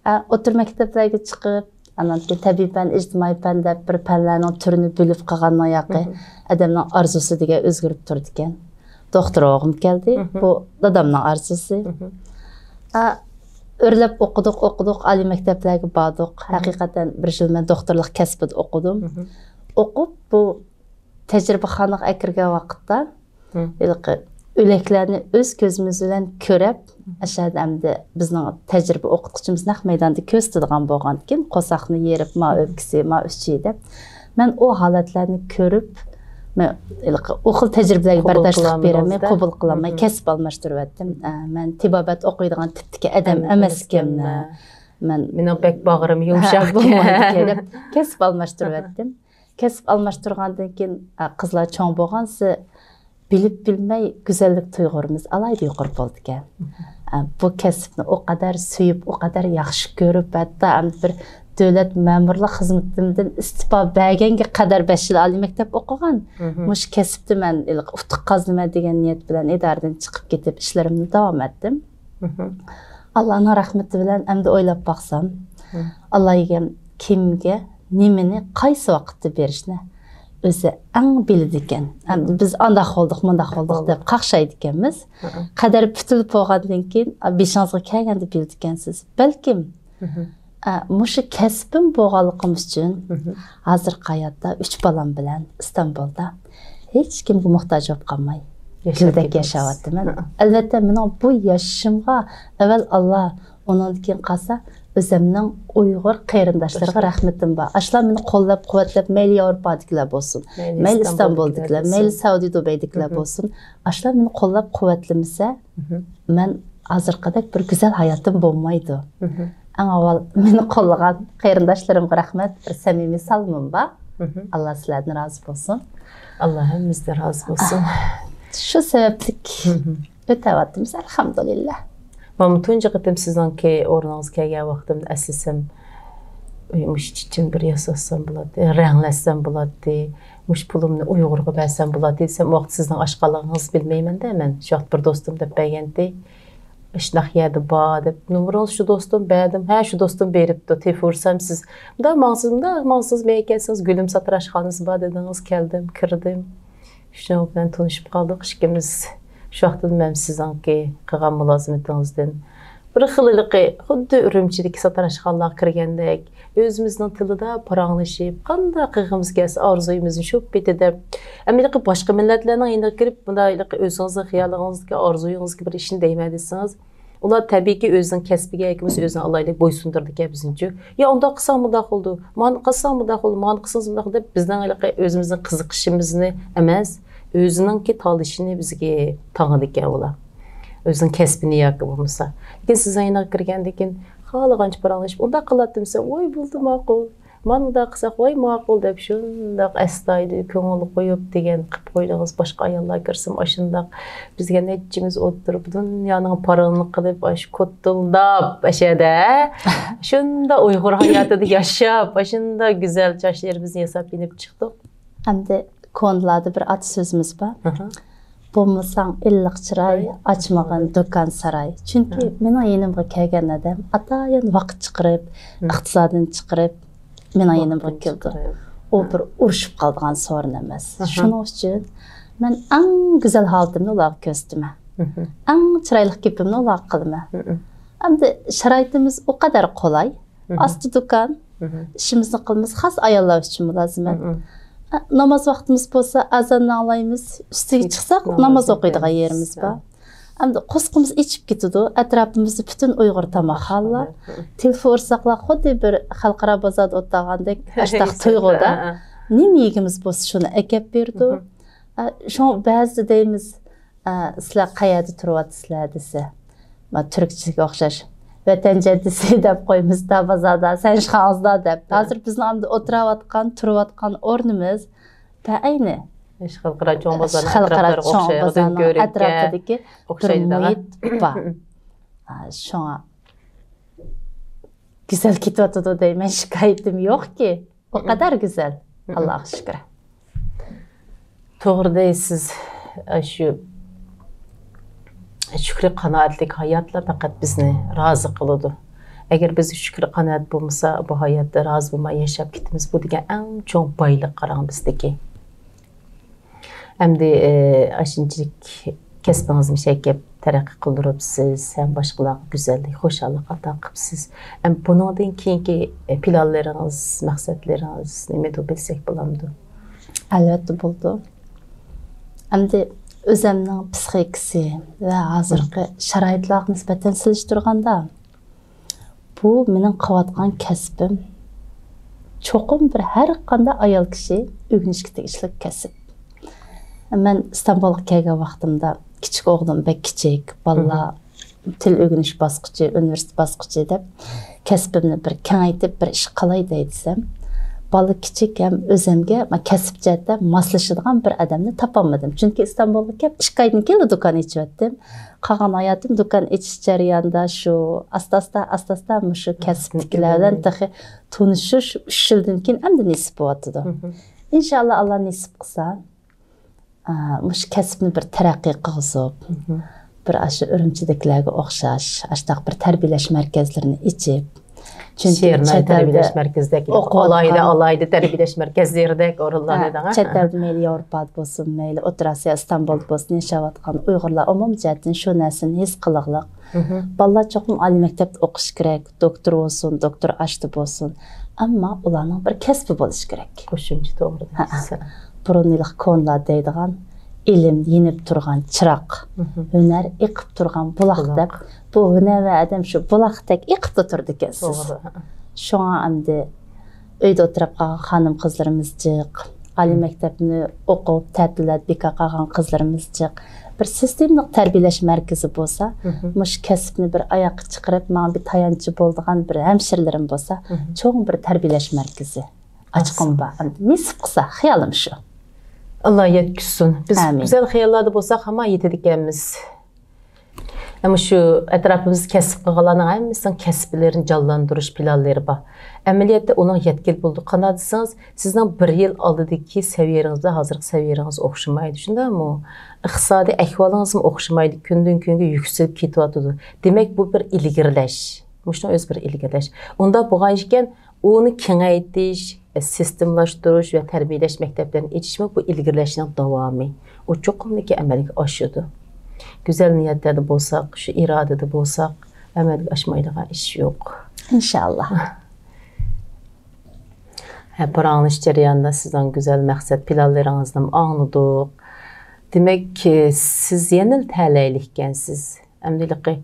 ئە، ئوتتۇرا مەكتەپلەرگە چىقىپ، ئانان كېيىن تەبىئىي پەن، ئىجتىمائىي پەن دەپ بىر پەنلەرنىڭ تۈرىنى بۆلۈپ قىلغاننىڭ ياقى ئادەمنىڭ ئارزۇسى دېگەن ئۆزگىرىپ تۇرىدىكەن. دوختۇر بولغۇم كەلدى. بۇ دادامنىڭ ئارزۇسى. ئە، ئۆرلەپ ئوقۇدۇق، ئوقۇدۇق، ئالىي مەكتەپلەرگە باردۇق. ھەقىقەتەن بىر يىل مەن دوختۇرلۇق كەسپىدە ئوقۇدۇم. ئوقۇپ، بۇ تەجرىبىخانىغا ئەكىرگەن ۋاقىتتا، ھېلىقى ئۆلەكلەرنى ئۆز كۆزىمىز بىلەن كۆرۈپ، ئاشۇ يەردە ئەمدى بىزنىڭ تەجرىبە ئوقۇتقۇچىمىز نەق مەيداندا كۆرسىتىدىغان بولغاندىكىن، قورساقنى يېرىپ، ما ئۆپكىسى، ما ئۈچى دەپ، مەن ئۇ ھالەتلەرنى كۆرۈپ، مەن ھېلىقى ئۇ خىل تەجرىبىلەرگە بەرداشلىق بېرەلمەي، قوبۇل قىلالماي كەسىپ ئالماشتۇرۇۋەتتىم. ئە، مەن تېبابەت ئوقۇيدىغان تىپتىكى ئادەم ئەمەسكەنمەن. مەن، مېنىڭ بەك باغرىم يۇمشاق بولمايدىكەن دەپ كەسىپ ئالماشتۇرۇۋەتتىم. كەسىپ ئالماشتۇرغاندىن كېيىن، ئە، قىزلار چوڭ بولغانسېرى بىلىپ بىلمەي گۈزەللىك تۇيغۇلىرىمىز ئالاھىدە يۇقىرى بولىدىكەن. ئە، بۇ كەسىپنى ئۇ قەدەر سۆيۈپ، ئۇ قەدەر ياخشى كۆرۈپ، ھەتتا ئەمدى بىر دۆلەت مەمۇرلۇق خىزمىتىمدىن ئىستېپا بەرگەنگە قەدەر بەش يىل ئالىي مەكتەپ ئوقۇغان. مۇشۇ كەسىپتە مەن ئۇتۇق قازىنىمەن دېگەن نىيەت بىلەن ئىدارىدىن چىقىپ كېتىپ ئىشلىرىمنى داۋام ئەتتىم. ئاللانىڭ رەھمىتى بىلەن ئەمدى ئويلاپ باقسام، ئاللا ئىگەم كىمگە نېمىنى قايسى ۋاقىتتا بېرىشنى ئۆزى ئەڭ بىلىدىكەن. ئەمدى بىز ئانداق بولدۇق، مۇنداق بولدۇق دەپ قاقشايدىكەنمىز. قەدەر پۈتۈلۈپ بولغاندىن كېيىن، بېشىڭىزغا كەلگەندە بىلىدىكەنسىز. بەلكىم، ئە، مۇشۇ كەسپىم بولغانلىقىم ئۈچۈن ھازىرقى ھاياتتا ئۈچ بالام بىلەن ئىستانبۇلدا ھېچكىمگە موھتاج بولۇپ قالماي، گۈلدەك ياشاۋاتىمەن. ئەلۋەتتە، مېنىڭ بۇ ياشىشىمغا ئەۋۋەل ئاللا، ئۇنىڭدىن كېيىن قالسا ئۆزۈمنىڭ ئۇيغۇر قېرىنداشلىرىغا رەھمىتىم بار. ئاشۇلار مېنى قوللاپ-قۇۋۋەتلەپ، مەيلى ياۋروپادىكىلەر بولسۇن، مەيلى ئىستانبۇلدىكىلەر، مەيلى سەئۇدى دۇبەيدىكىلەر بولسۇن، ئاشۇلار مېنى قوللاپ-قۇۋۋەتلىمىسە، مەن ھازىرقىدەك بىر گۈزەل ھاياتىم بولمايدۇ. ئەڭ ئاۋۋال مېنى قوللىغان قېرىنداشلىرىمغا رەھمەت، بىر سەمىمىي سالىمىم بار. مھم. ئاللا سىلەردىن رازى بولسۇن. ئاللا ھەممىمىزدىن رازى بولسۇن. شۇ سەۋەبلىك مھم. ئۆتەۋاتىمىز، ئەلھەمدۇلىللا. مانا تۇنجى قېتىم سىزنىڭكى ئورنىڭىزغا كەلگەن ۋاقتىمدا ئەسلىسەم، مۇشۇ چېچىمنى بىر ياساتسام بولاتتى، رەڭلەتسەم بولاتتى، مۇشۇ پۇلۇمنى ئۇيغۇرغا بەرسەم بولاتتى دېسەم، ئۇ ۋاقىت سىزنىڭ ئاشقانلىقىڭىزنى بىلمەيمەن-دە مەن. شۇ ۋاقىت بىر دوستۇم دەپ بەرگەنتى. ئىشناق يەردە بار دەپ، نومۇرىڭىز شۇ دوستۇم، بەردىم. ھە، شۇ دوستۇم بېرىپتۇ، تېلېفون ئۇرسام سىز، مۇنداق ماڭسىز، مۇنداق ماڭسىز، مەيەر كەلسىڭىز، گۈلۈم ساتىراشخانىسى بار دېدىڭىز، كەلدىم، كىردىم. شۇنىڭ بىلەن تونۇشۇپ قالدۇق ئىككىمىز. شۇ ۋاقىتتىن مەن سىزنىڭكى قىلغان مۇلازىمىتىڭىزدىن بىر خىل ھېلىقى خۇددى ئۈرۈمچىدىكى ساتىراشخانىلارغا كىرگەندەك، ئۆزىمىزنىڭ تىلىدا پاراڭلىشىپ، قانداق قىلغىمىز كەلسە ئارزۇيىمىزنى شۇ پېتى دەپ، ئەمما ھېلىقى باشقا مىللەتلەرنىڭ يېنىغا كىرىپ، مۇنداق ھېلىقى ئۆزىڭىزنىڭ خىيالىڭىزدىكى ئارزۇيىڭىزدىكى بىر ئىشنى دەيمەن دېسىڭىز، ئۇلار تەبىئىيكى ئۆزىنىڭ كەسپىگە ياكى بولمىسا ئۆزىنىڭ ئالاھىدىلىكىگە بويسۇندۇرىدىكەن بىزنىچۇ. يا ئۇنداق قىلساڭ مۇنداق بولىدۇ، مانا قىلساڭ مۇنداق بولىدۇ، مانا قىلسىڭىز مۇنداق دەپ بىزنىڭ ھېلىقى ئۆزىمىزنىڭ قىزىقىشىمىزنى ئەمەس، ئۆزىنىڭكى تالىشىنى بىزگە تاڭىدىكەن ئۇلار. ئۆزىنىڭ كەسپىنى ياكى بولمىسا. لېكىن سىزنىڭ يېنىغا كىرگەندىن كېيىن خالىغانچە پاراڭلىشىپ، ئۇنداق قىلاتتىم دېسە، ۋاي بولدى ماقۇل. مانا مۇنداق قىلساق، ۋاي ماقۇل دەپ شۇنداق ئەستايىدىل كۆڭۈل قويۇپ دېگەن قىلىپ قويدىڭىز. باشقا ئاياللار كىرسىمۇ ئاشۇنداق بىزگە نەچچىمىز ئولتۇرۇپ دۇنيانىڭ پارىنى قىلىپ ئاشۇ كوتۇلداپ ئەشەدە شۇنداق ئۇيغۇر ھاياتىدا ياشاپ ئاشۇنداق گۈزەل چاچلىرىمىزنى ياساپ يېنىپ چىقتۇق. ئەمدى كونىلاردا بىر ئاتا سۆزىمىز بار. ئاھا. بولمىساڭ ئىللىق چىراي، ئاي، ئاچمىغىن دۇكان ساراي. چۈنكى ھە. مېنىڭ يېنىمغا كەلگەن ئادەم ئاتايىن ۋاقىت چىقىرىپ، ھە. ئىقتىسادىنى چىقىرىپ، مېنىڭ يېنىمغا ۋاقتىنى كېلىدۇ. چىقىرىپ. ئۇ ھە. بىر ئۇرۇشۇپ قالىدىغان سورۇن ئەمەس. ئاھا. شۇنىڭ ئۈچۈن مەن ئەڭ گۈزەل ھالىتىمنى ئۇلارغا كۆرسىتىمەن. مھم. ئەڭ چىرايلىق گېپىمنى ئۇلارغا قىلىمەن. مم. ئەمدى شارائىتىمىز ئۇ قەدەر قولاي. مم. ئاستا دۇكان. مم. ئىشىمىزنى قىلىمىز. خاس ئاياللار ئۈچۈن مۇلازىمەت. مم. ئە، ناماز ۋاقتىمىز بولسا، ئازاننى ئاڭلايمىز. ئۈستىگە چىقساق، ناماز ناماز ئوقۇيدىغان ئوقۇيمىز. يېرىمىز بار. ھە. ئەمدى قورسىقىمىز ئېچىپ كېتىدۇ. ئەتراپىمىزدا پۈتۈن ئۇيغۇر تاماقخانىلار. مم. تېلېفون ئۇرساقلا، خۇددى بىر خەلقئارا بازاردا ئولتۇرغاندەك، ئاشتاق تۇيغۇدا. ھە، ھە. نېمە يېگۈمىز بولسا، شۇنى ئەكەپ بېرىدۇ. مم. ئە، شۇڭا بەزىدە دەيمىز، ئە، سىلەر قەيەردە تۇرۇۋاتىسىلەر دېسە، مانا تۈركچىگە ئوخشاش، ۋەتەن جەددىسى دەپ قويىمىز، دا بازاردا، سەن ئىشخانىڭىزدا دەپ. ھە. ھازىر بىزنىڭ ئەمدى ئولتۇرۇۋاتقان، تۇرۇۋاتقان ئورنىمىز بەئەينى خەلقئارا چوڭ بازارنىڭ خەلقئارا ئەتراپلىرىغا چوڭ ئوخشايدۇ. بازارنىڭ دۆڭكۆۋرۈككە، ئەتراپىدىكى بىر ئوخشايدۇ دەڭە. مۇھىت بار. ئا، شۇڭا گۈزەل كېتىۋاتىدۇ دەيمەن، شىكايىتىم يوقكى. ئۇ قەدەر گۈزەل. مم. ئاللاغا شۈكۈر. توغرا دەيسىز. ئاشۇ شۈكرى قانائەتلىك ھاياتلا پەقەت بىزنى رازى قىلىدۇ. ئەگەر بىز شۈكرى قانائەت بولمىسا، بۇ ھاياتتا رازى بولماي ياشاپ كېتىمىز. بۇ دېگەن ئەڭ چوڭ بايلىق قاراڭ بىزدىكى. ئەمدى، ئى، ئاشۇنچىلىك كەسپىڭىزنى شەكىپ تەرەققىي قىلدۇرۇپسىز، ھەم باشقىلارغا گۈزەللىك، خۇشاللىق ئاتا قىپسىز. ھەم بۇنىڭدىن كېيىنكى، ئى، پىلانلىرىڭىز، مەقسەتلىرىڭىز نېمىدۇ بىلسەك بولامدۇ؟ ئەلۋەتتە بولىدۇ. ئەمدى ئۆزەمنىڭ پسىخىكىسى ۋە ھازىرقى شارائىتلارغا نىسبەتەن سېلىشتۇرغاندا، بۇ مېنىڭ قىلىۋاتقان كەسپىم. چوقۇم بىر ھەر قانداق ئايال كىشى ئۆگىنىشكە تېگىشلىك كەسىپ. مەن ئىستانبۇلغا كەلگەن ۋاقتىمدا كىچىك ئوغلۇم بەك كىچىك، بالىلار تىل ئۆگىنىش باسقۇچى، ئۇنىۋېرسىتېت باسقۇچى دەپ كەسپىمنى بىر كېڭەيتىپ بىر ئىش قىلاي دەي دېسەم، بالا كىچىك ھەم ئۆزەمگە ما-، كەسىپ جەھەتتە ماسلىشىدىغان بىر ئادەمنى تاپالمىدىم. چۈنكى ئىستانبۇلغا كەپ ئىككى ئايدىن كېيىنلا دۇكان ئېچىۋەتتىم. قالغان ھاياتىم دۇكان ئېچىش جەريانىدا شۇ ئاستا-ئاستا، ئاستا-ئاستا مۇشۇ كەسىپتىكىلەر بىلەن تېخى تونۇشۇش ئۈچ يىلدىن كېيىن ئەمدى نېسىپ بولۇۋاتىدۇ. مم. ئىنشائاللا، ئاللا نېسىپ قىلسا، ئا، مۇشۇ كەسىپنى بىر تەرەققىي قىلغۇزۇپ، مم. بىر ئاشۇ ئۈرۈمچىدىكىلەرگە ئوخشاش، ئاشۇنداق بىر تەربىيەلەش مەركەزلىرىنى ئېچىپ، چۈنكى شېرىناي چەت ئەلدە تەربىيەلەش مەركىزىدەك، ئوقۇۋاتقان ئالاھىدە، ئالاھىدە تەربىيەلەش مەركەزلىرىدەك ئورۇنلارنى ھە، دەڭە. چەت ئەلدە مەيلى ياۋروپادا بولسۇن، مەيلى ئوتتۇرا ئاسىيا، ئىستانبۇلدا بولسۇن، ياشاۋاتقان ئۇيغۇرلار ئومۇمىي جەھەتتىن شۇ نەرسىنى ھېس قىلغلىق. مم. بالىلار چوقۇم ئالىي مەكتەپتە ئوقۇشى كېرەك، دوكتور بولسۇن، دوكتور ئاشتا بولسۇن. ئەمما ئۇلارنىڭ بىر كەسپى بولۇشى كېرەك. قوشۇمچە توغرا ھە. دەيسىز. بۇرۇن ھېلىقى كونىلار دەيدىغان، ئىلىم يېنىپ تۇرغان چىراغ، مم. ھۈنەر ئېقىپ تۇرغان بۇلاق بۇلاق. دەپ، بۇ ھۈنەر ۋە ئادەم شۇ بۇلاقتەك ئېقىپلا تۇرىدىكەنسىز. توغرا. شۇڭا ئەمدى ئۆيدە ئولتۇرۇپ قالغان خانىم-قىزلىرىمىز جىق، ئالىي مەكتەپنى ئوقۇپ، تەتىللەردە بىكار قالغان قىزلىرىمىز جىق. بىر سىستېمىلىق تەربىيەلەش مەركىزى بولسا، مۇشۇ كەسىپنى بىر ئاياققا چىقىرىپ، ماڭا بىر تايانچى بولىدىغان بىر ھەمشىرىلىرىم بولسا، چوڭ بىر تەربىيەلەش مەركىزى ئاچقۇم بار. ئەمدى نېسىپ قىلسا، خىيالىم شۇ. ئاللا يەتكۈزسۇن. بىز ئامىن. گۈزەل خىياللاردا بولساق، ھامان يېتىدىكەنمىز. ئەمما شۇ ئەتراپىمىزدا كەسىپ قىلغانلارنىڭ ھەممىسىنىڭ كەسىپلىرىنى جانلاندۇرۇش پىلانلىرى بار. ئەمەلىيەتتە ئۇنىڭ يەتكىلى بولىدۇ. قانداق دېسىڭىز، سىزنىڭ بىر يىل ئالدىدىكى سەۋىيەڭىز بىلەن ھازىرقى سەۋىيەڭىز ئوخشىمايدۇ، شۇنداقمۇ؟ ئىقتىسادىي ئەھۋالىڭىزمۇ ئوخشىمايدۇ، كۈندىن كۈنگە يۈكسىلىپ كېتىۋاتىدۇ. دېمەك، بۇ بىر ئىلگىرىلەش. مۇشۇنىڭ ئۆزى بىر ئىلگىرىلەش. ئۇنداق بولغان ئىكەن، ئۇنى كېڭەيتىش، سىستېمىلاشتۇرۇش ۋە تەربىيەلەش مەكتەپلىرىنى ئېچىشمۇ بۇ ئىلگىرىلەشنىڭ داۋامى. ئۇ چوقۇملۇقى ئەمەلگە ئاشىدۇ. گۈزەل نىيەتلەردە بولساق، شۇ ئىرادىدە بولساق، ئەمەلگە ئاشمايدىغان ئىش يوق. ئىنشاللا. ھە، پاراڭلىشىش جەريانىدا سىزنىڭ گۈزەل مەقسەت پىلانلىرىڭىزنىمۇ ئاڭلىدۇق. دېمەك، سىز يەنىلا تەلەيلىككەنسىز. ئەمدى ھېلىقى،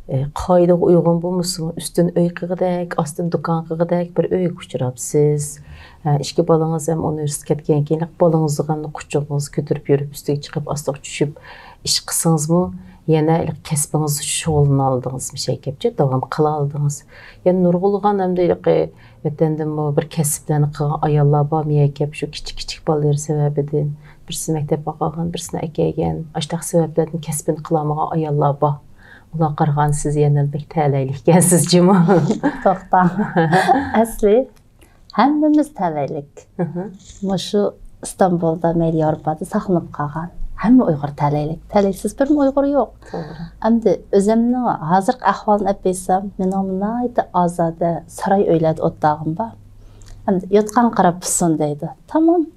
ئى، قائىدىگە ئۇيغۇن بولمىسىمۇ، ئۈستىدىن ئۆي قىلغۇدەك، ئاستىدىن دۇكان قىلغۇدەك بىر ئۆيگە ئۇچراپسىز. ھە، ئىككى بالىڭىز ھەم ئۇنىۋېرسىتېتكە كەتكەندىن كېيىن، بالىڭىزنى قۇچىقىڭىزغا كۆتۈرۈپ يۈرۈپ، ئۈستىگە چىقىپ، ئاستىغا چۈشۈپ ئىش قىلسىڭىزمۇ، يەنە ھېلىقى كەسپىڭىزدە شۇغۇللىنالىدىڭىز، مۇشەگەپ داۋام قىلالىدىڭىز. يەنە نۇرغۇنلىغان ئەمدى ھېلىقى ۋەتەندىمۇ بىر كەسىپلەرنى قىلغان ئاياللار بار، مېيەكەپ شۇ كىچىك-كىچىك بالىلىرى سەۋەبىدىن، بىرسى مەكتەپكە قالغان، بىرسىنى ئەكەلگەن، ئاشۇنداق سەۋەبلەردىن كەسپىنى قىلالمىغان ئاياللار بار. ئۇلارغا قارىغاندا سىز يەنە بەك تەلەيلىككەنسىز جۇمۇ. توختاڭ. ئەسلى ھەممىمىز تەلەيلىك. مۇشۇ ئىستانبۇلدا، مەيلى ياۋروپادا ساقلىنىپ قالغان ھەممە ئۇيغۇر تەلەيلىك. تەلەيسىز بىرمۇ ئۇيغۇر يوق. توغرا. ئەمدى ئۆزۈمنىڭ ھازىرقى ئەھۋالىنى ئېلىپ ئېيتسام، مېنىڭ ناھايىتى ئازادە ساراي ئۆيلەردە ئولتۇرغىنىم بار. ئەمدى يوتقانغا قاراپ پۇسسۇن دەيدۇ. تامام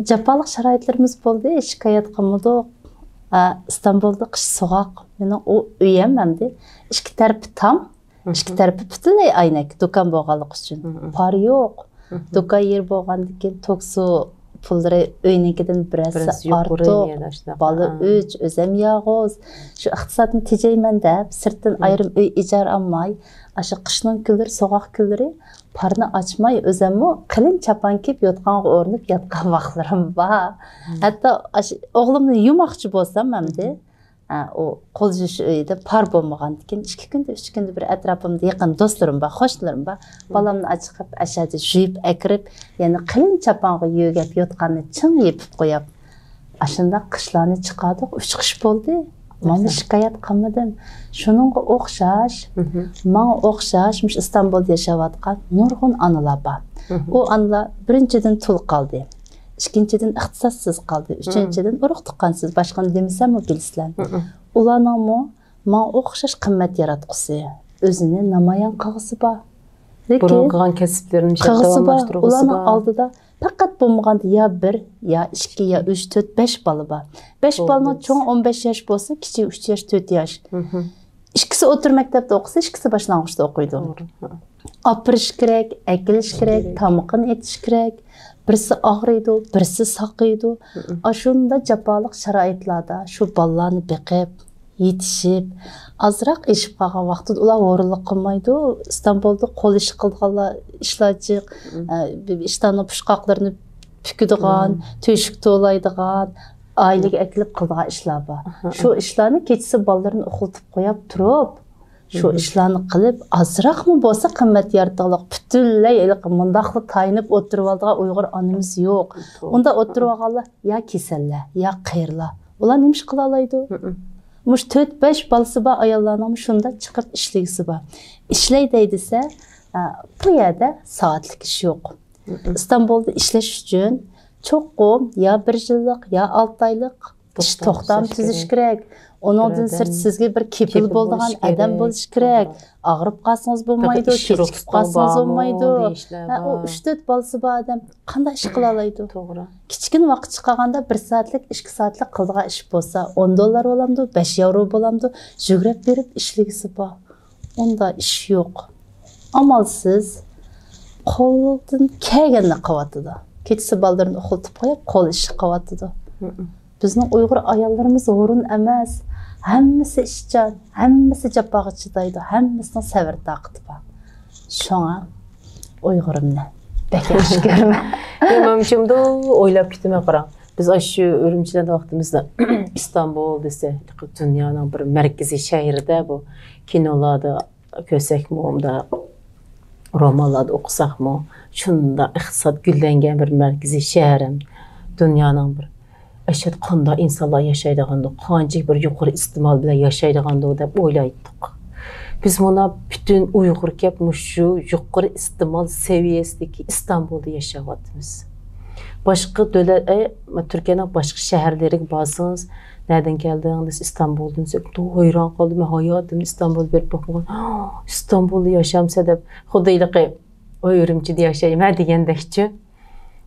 جاپالىق شارائىتلىرىمىز بولدى، شىكايەت قىلمىدۇق. ئە، ئىستانبۇلدا قىش سوغۇق. مېنىڭ ئۇ ئۆيۈم ئەمدى ئىككى تەرىپى تام. ئىككى تەرىپى پۈتۈنلەي ئەينەك، دۇكان بولغانلىقى ئۈچۈن. پار يوق. دۇكان يېرى بولغاندىكىن توكسو پۇللىرى ئۆينىڭكىدىن بىرەرسى ئارتۇق. بالا ئۈچ، ئۆزۈم يالغۇز. شۇ ئىقتىسادنى تېجەيمەن دەپ، سىرتتىن ئايرىم ئۆي ئىجارە ئالماي، ئاشۇ قىشنىڭ كۈنلىرى، سوغۇق كۈنلىرى پارنى ئاچماي، ئۆزۈممۇ قېلىن چاپان كىيىپ يوتقانغا ئورىنىپ ياتقان ۋاقىتلىرىم بار. ھەتتا ئاشۇ ئوغلۇمنى يۇماقچى بولسام ئەمدى، ھە، ئۇ قول يۇيۇش ئۆيىدە پار بولمىغاندىكىن، ئىككى كۈندە، ئۈچ كۈندە بىر ئەتراپىمدا يېقىن دوستلىرىم بار، قوشنىلىرىم بار. بالامنى ئاچىقىپ، ئەشەدە يۇيۇپ ئەكىرىپ، يەنە قېلىن چاپانغا يۆگەپ يوتقاننى چىڭ يېپىپ قويۇپ، ئاشۇنداق قىشلارنى چىقاردۇق، ئۈچ قىش بولدى. مانا شىكايەت قىلمىدىم. شۇنىڭغا ئوخشاش، ماڭا ئوخشاش، مۇشۇ ئىستانبۇلدا ياشاۋاتقان نۇرغۇن ئانىلار بار. ئۇ ئانىلار بىرىنچىدىن تۇل قالدى. ئىككىنچىدىن، ئىقتىسادسىز قالدى. ئۈچىنچىدىن، ئۇرۇق تۇغقانسىز. باشقىنى دېمىسەممۇ بىلىسىلەر. ئۇلارنىڭمۇ ماڭا ئوخشاش قىممەت ياراتقۇسى، ئۆزىنى نامايان قىلغۇسى بار. لېكىن بۇرۇن قىلغان كەسىپلىرىنى قىلغۇسى بار. ئۇلارنىڭ ئالدىدا پەقەت بولمىغاندا يا بىر، يا ئىككى، يا ئۈچ، تۆت، بەش بالا بار. بەش بالىنىڭ چوڭى ئون بەش ياش بولسا، كىچىكى ئۈچ ياش، تۆت ياش. ئىككىسى ئوتتۇرا مەكتەپتە ئوقۇسا، ئىككىسى باشلانغۇچتا ئوقۇيدۇ. ئاپىرىش كېرەك، ئەكېلىش كېرەك، تامىقىنى ئېتىش كېرەك. بىرسى ئاغرىيدۇ، بىرسى ساقىيىدۇ. ئاشۇنداق جاپالىق شارائىتلاردا شۇ بالىلارنى بېقىپ، يېتىشىپ، ئازراق ئېشىپ قالغان ۋاقتىدا ئۇلار ھۇرۇنلۇق قىلمايدۇ. ئىستانبۇلدا قول ئىشى قىلىدىغانلار، ئىشلار جىق. ئە، ئىشتاننىڭ پۇچقاقلىرىنى پۈكىدىغان، تۆشۈك توۋلايدىغان، ئائىلىگە ئەكېلىپ قىلىدىغان ئىشلار بار. شۇ ئىشلارنى كېچىسى بالىلىرىنى ئۇخلىتىپ قويۇپ تۇرۇپ، شۇ ئىشلارنى قىلىپ، ئازراقمۇ بولسا قىممەت يارىتىدىغانلىق، پۈتۈنلەي ھېلىقى مۇنداقلا تايىنىپ ئولتۇرۇۋالىدىغان ئۇيغۇر ئانىمىز يوق. ئۇنداق ئولتۇرۇۋالغانلار يا كېسەللەر، يا قېرىلار. ئۇلار نېمە ئىش قىلالايدۇ؟ مۇشۇ تۆت، بەش بالىسى بار ئاياللارنىڭمۇ شۇنداق چىقىپ ئىشلىگۈسى بار. ئىشلەي دەي دېسە، ئە، بۇ يەردە سائەتلىك ئىش يوق. ئىستانبۇلدا ئىشلەش ئۈچۈن چوقۇم يا بىر يىللىق، يا ئالتە ئايلىق ئىش توختام تۈزۈش كېرەك. ئۇنىڭدىن سىرت سىزگە بىر كېپىل بولىدىغان ئادەم بولۇشى كېرەك. ئاغرىپ قالسىڭىز بولمايدۇ، كېچىكىپ قالسىڭىز بولمايدۇ. ھە، ئۇ ئۈچ تۆت بالىسى بار ئادەم قانداق ئىش قىلالايدۇ؟ كىچىككىنە ۋاقىت چىقارغاندا بىر سائەتلىك، ئىككى سائەتلىك قىلىدىغان ئىش بولسا، ئون دوللار بولامدۇ، بەش ياۋرو بولامدۇ، يۈگرەپ بېرىپ ئىشلىگۈسى بار. ئۇنداق ئىش يوق. ئامالسىز قولىدىن كەلگەننى قىلىۋاتىدۇ. كېچىسى بالىلىرىنى ئۇخلىتىپ قويۇپ، قول ئىشى قىلىۋاتىدۇ. بىزنىڭ ئۇيغۇر ئاياللىرىمىز ھۇرۇن ئەمەس. ھەممىسى ئىشچان، ھەممىسى جاپاغا چىدايدۇ، ھەممىسىنىڭ سەۋر تاقىتى بار. شۇڭا ئۇيغۇرۇمنى بەك ياخشى كۆرىمەن. مەن شۇنداق ئويلاپ كېتىمەن، قاراڭ. بىز ئاشۇ ئۈرۈمچىدە ۋاقتىمىزدا ئىستانبۇل دېسە، دۇنيانىڭ بىر مەركىزىي شەھىرىدە، بۇ كىنولاردا كۆرسەكمۇ، ئۇنداق رومانلاردا ئوقۇساقمۇ، شۇنداق ئىقتىساد گۈللەنگەن بىر مەركىزىي شەھەر ھەم دۇنيانىڭ بىر ئەشەد قانداق ئىنسانلار ياشايدىغاندۇ، قانچىلىك بىر يۇقىرى ئىستېمال بىلەن ياشايدىغاندۇ دەپ ئويلايتتۇق. بىز مانا پۈتۈن ئۇيغۇر كەپ مۇشۇ يۇقىرى ئىستېمال سەۋىيەسىدىكى ئىستانبۇلدا ياشاۋاتىمىز. باشقا دۆلەت، ئە، تۈركىيەنىڭ باشقا شەھەرلىرىگە بارسىڭىز، «نەدىن كەلدىڭ؟» دېسە، «ئىستانبۇلدىن» دېسە، ھەيران قالدىم، مەن ھاياتىمدا ئىستانبۇلدا بېرىپ باقمىغان. «ئىستانبۇلدا ياشامسەن؟» دەپ، خۇددى ھېلىقى ئۇ ئۈرۈمچىدە ياشايمەن دېگەندەكچۇ.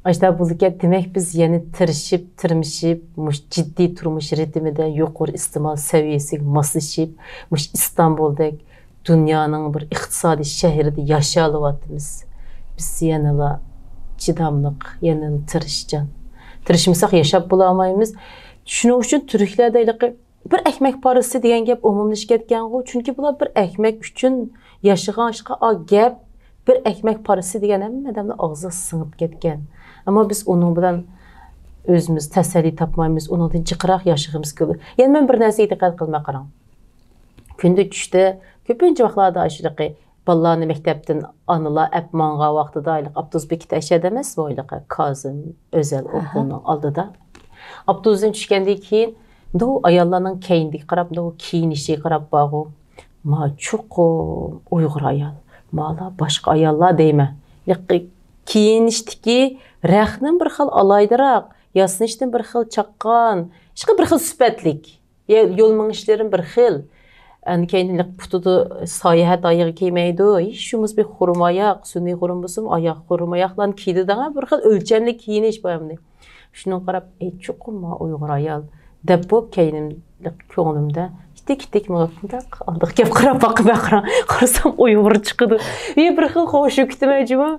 ئاشۇنداق بولىدىكەن، دېمەك، بىز يەنە تىرىشىپ، تىرمىشىپ، مۇشۇ جىددىي تۇرمۇش رىتىمىدا يۇقىرى ئىستېمال سەۋىيەسىگە ماسلىشىپ، مۇشۇ ئىستانبۇلدەك دۇنيانىڭ بىر ئىقتىسادىي شەھىرىدە ياشاۋاتىمىز. بىز يەنىلا چىداملىق، يەنىلا تىرىشچان. تىرىشمىساق ياشاپ بولالمايمىز. شۇنىڭ ئۈچۈن تۈركلەردە ھېلىقى بىر ئەكمەك پارىسى دېگەن گەپ ئومۇملىشىپ كەتكەنغۇ، چۈنكى بۇلار بىر ئەكمەك ئۈچۈن ياشىغان ئىشقا ئا گەپ، بىر ئەكمەك پارىسى دېگەن ھەممە ئادەمنىڭ ئاغزىغا سىڭىپ كەتكەن. ئەمما بىز ئۇنىڭ بىلەن ئۆزىمىز تەسەللى تاپمايمىز، ئۇنىڭدىن جىقراق ياشىغىمىز كېلىدۇ. يەنە مەن بىر نەرسىگە دىققەت قىلىمەن، قاراڭ. كۈندە چۈشتە كۆپىنچە ۋاقىتلاردا ئاشۇنداق بالىلارنى مەكتەپتىن ئانىلار ئەپ ماڭغان ۋاقتىدا ھېلىقى ئاپتوبۇس بېكىتى ئەشەدە ئەمەسمۇ، ھېلىقى كازىم ئۆزەل ئوكۇلنىڭ ئالدىدا. ئاپتوبۇستىن چۈشكەندىن كېيىن، مۇنداق ئاياللارنىڭ كەينىدىكى قاراپ، مۇنداق كىيىنىشىگە قاراپ بارغۇ. ما چوقۇم ئۇيغۇر ئايال، مالا باشقا ئاياللار دەيمەن. ھېلىقى كىيىنىشتىكى رەختىن بىر خىل ئالاھىدىراق، ياسىنىشتىن بىر خىل چاققان، ئىشقىلىپ بىر خىل سۈپەتلىك. يا-، يول مېڭىشلىرىمۇ بىر خىل. ئەنە كەينى پۇتىدا ساياھەت ئايىغى كىيمەيدۇ. ھېچ بولمىسا بىر خۇرۇم ئاياق، سۈنئىي خۇرۇم بولسىمۇ، ئاياق خۇرۇم ئاياقلارنى كىيدى دەڭە، بىر خىل ئۆلچەملىك كىيىنىش بار ئەمدى. شۇنىڭغا قاراپ، ئەي، چوقۇم ما ئۇيغۇر ئايال دەپ بولۇپ كەينىمدە، كۆڭلۈمدە ئىتتىك-ئىتتىك ماڭا مۇنداق ئالدىغا كەپ قاراپ باقىمەن، قارا-، قارىسام ئۇيغۇر چىقىدۇ. ئى، بىر خىل خوش كۈتىمەن جۇمۇ.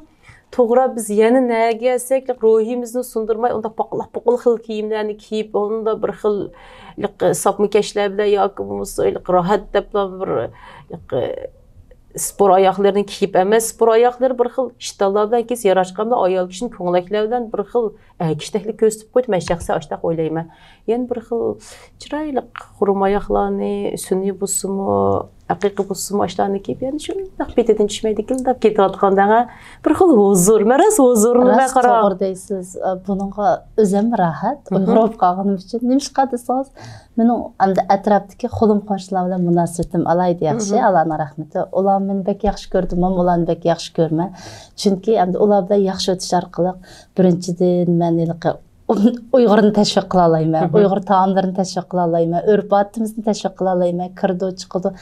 توغرا، بىز يەنە نەگە كەلسەك، روھىمىزنى سۇندۇرماي، ئۇنداق پاقىلاق-پۇقۇل خىل كىيىملەرنى كىيىپ، ئۇندا بىر خىل، ھېلىقى، ساپما كەشلەر بىلەن ياكى بولمىسا، ھېلىقى، راھەت دەپلا بىر، ھېلىقى، سپور ئاياغلىرىنى كىيىپ ئەمەس، سپور ئاياغلىرى بىر خىل شىتانلار بىلەن كىيسە ياراشقانلا، ئايال كىشىنى كۆڭلەكلەر بىلەن بىر خىل ئەركىشتەكلىك كۆرسىتىپ قويدى. مەن شەخسەن ئاشتاق ئويلايمەن. يەنە بىر خىل چىرايلىق خۇرۇم ئاياغلارنى، سۈنئىي بولسىمۇ، ھەقىقىي بولسىمۇ، ئاشۇلارنى كىيىپ، يەنە شۇنداق پېتىدىن چۈشمەيدىكىلا كېتىۋاتقان دەڭە. بىر خىل ھۇزۇر، مەن راست ھۇزۇرلىنىمەن، راست قاراڭ. توغرا دەيسىز. ئە، بۇنىڭغا ئۆزۈم راھەت، مھم. ئۇيغۇر بولۇپ قالغىنىم ئۈچۈن. نېمىشقا دېسىڭىز، مېنىڭ ئەمدى ئەتراپتىكى قولۇم-قوشنىلار بىلەن مۇناسىۋىتىم ئالاھىدە ياخشى، مھم. ئاللانىڭ رەھمىتى. ئۇلار مېنى بەك ياخشى كۆردى، مەنمۇ ئۇلارنى بەك ياخشى كۆرىمەن. چۈنكى ئەمدى ئۇلار بىلەن ياخشى ئۆتۈش ئارقىلىق، بىرىنچىدىن، مەن ھېلىقى ئۇيغۇرنى تەشۋىق قىلالايمەن، مھم. ئۇيغۇر تائاملىرىنى تەشۋىق قىلالايمەن، ئۆرپ-ئادىتىمىزنى تەشۋىق قىلالايمەن، كىرىدۇ، چىقىدۇ.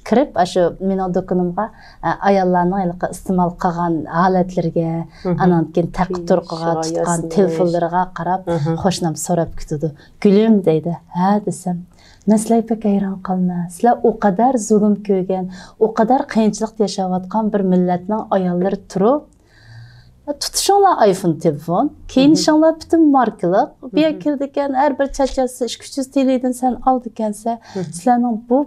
كىرىپ، ئاشۇ مېنىڭ دۇكىنىمغا، ئە، ئاياللارنىڭ ھېلىقى ئىستېمال قىلغان ھالەتلىرىگە، مھم. ئانان كېيىن تەقىپ تۇرقىغا، كىيىش، تۇتقان تېلېفونلىرىغا قاراپ، مھم. خوشنام سوراپ كېتىدۇ. «گۈلۈم» دەيدۇ. «ھە» دېسەم، «مەن سىلەرگە بەك ھەيران قالىمەن. سىلەر ئۇ قەدەر زۇلۇم كۆرگەن، ئۇ قەدەر قىيىنچىلىقتا ياشاۋاتقان بىر مىللەتنىڭ ئاياللىرى تۇرۇپ، تۇتۇشۇڭلار ئايفون تېلېفون، كىيىنىشىڭلار پۈتۈن ماركىلىق، بۇ يەرگە كىرىدىكەن، ھەر بىر چاچ ياسىسا ئىككى يۈز تىلىدىن سەن ئالىدىكەنسەن، سىلەرنىڭ بۇ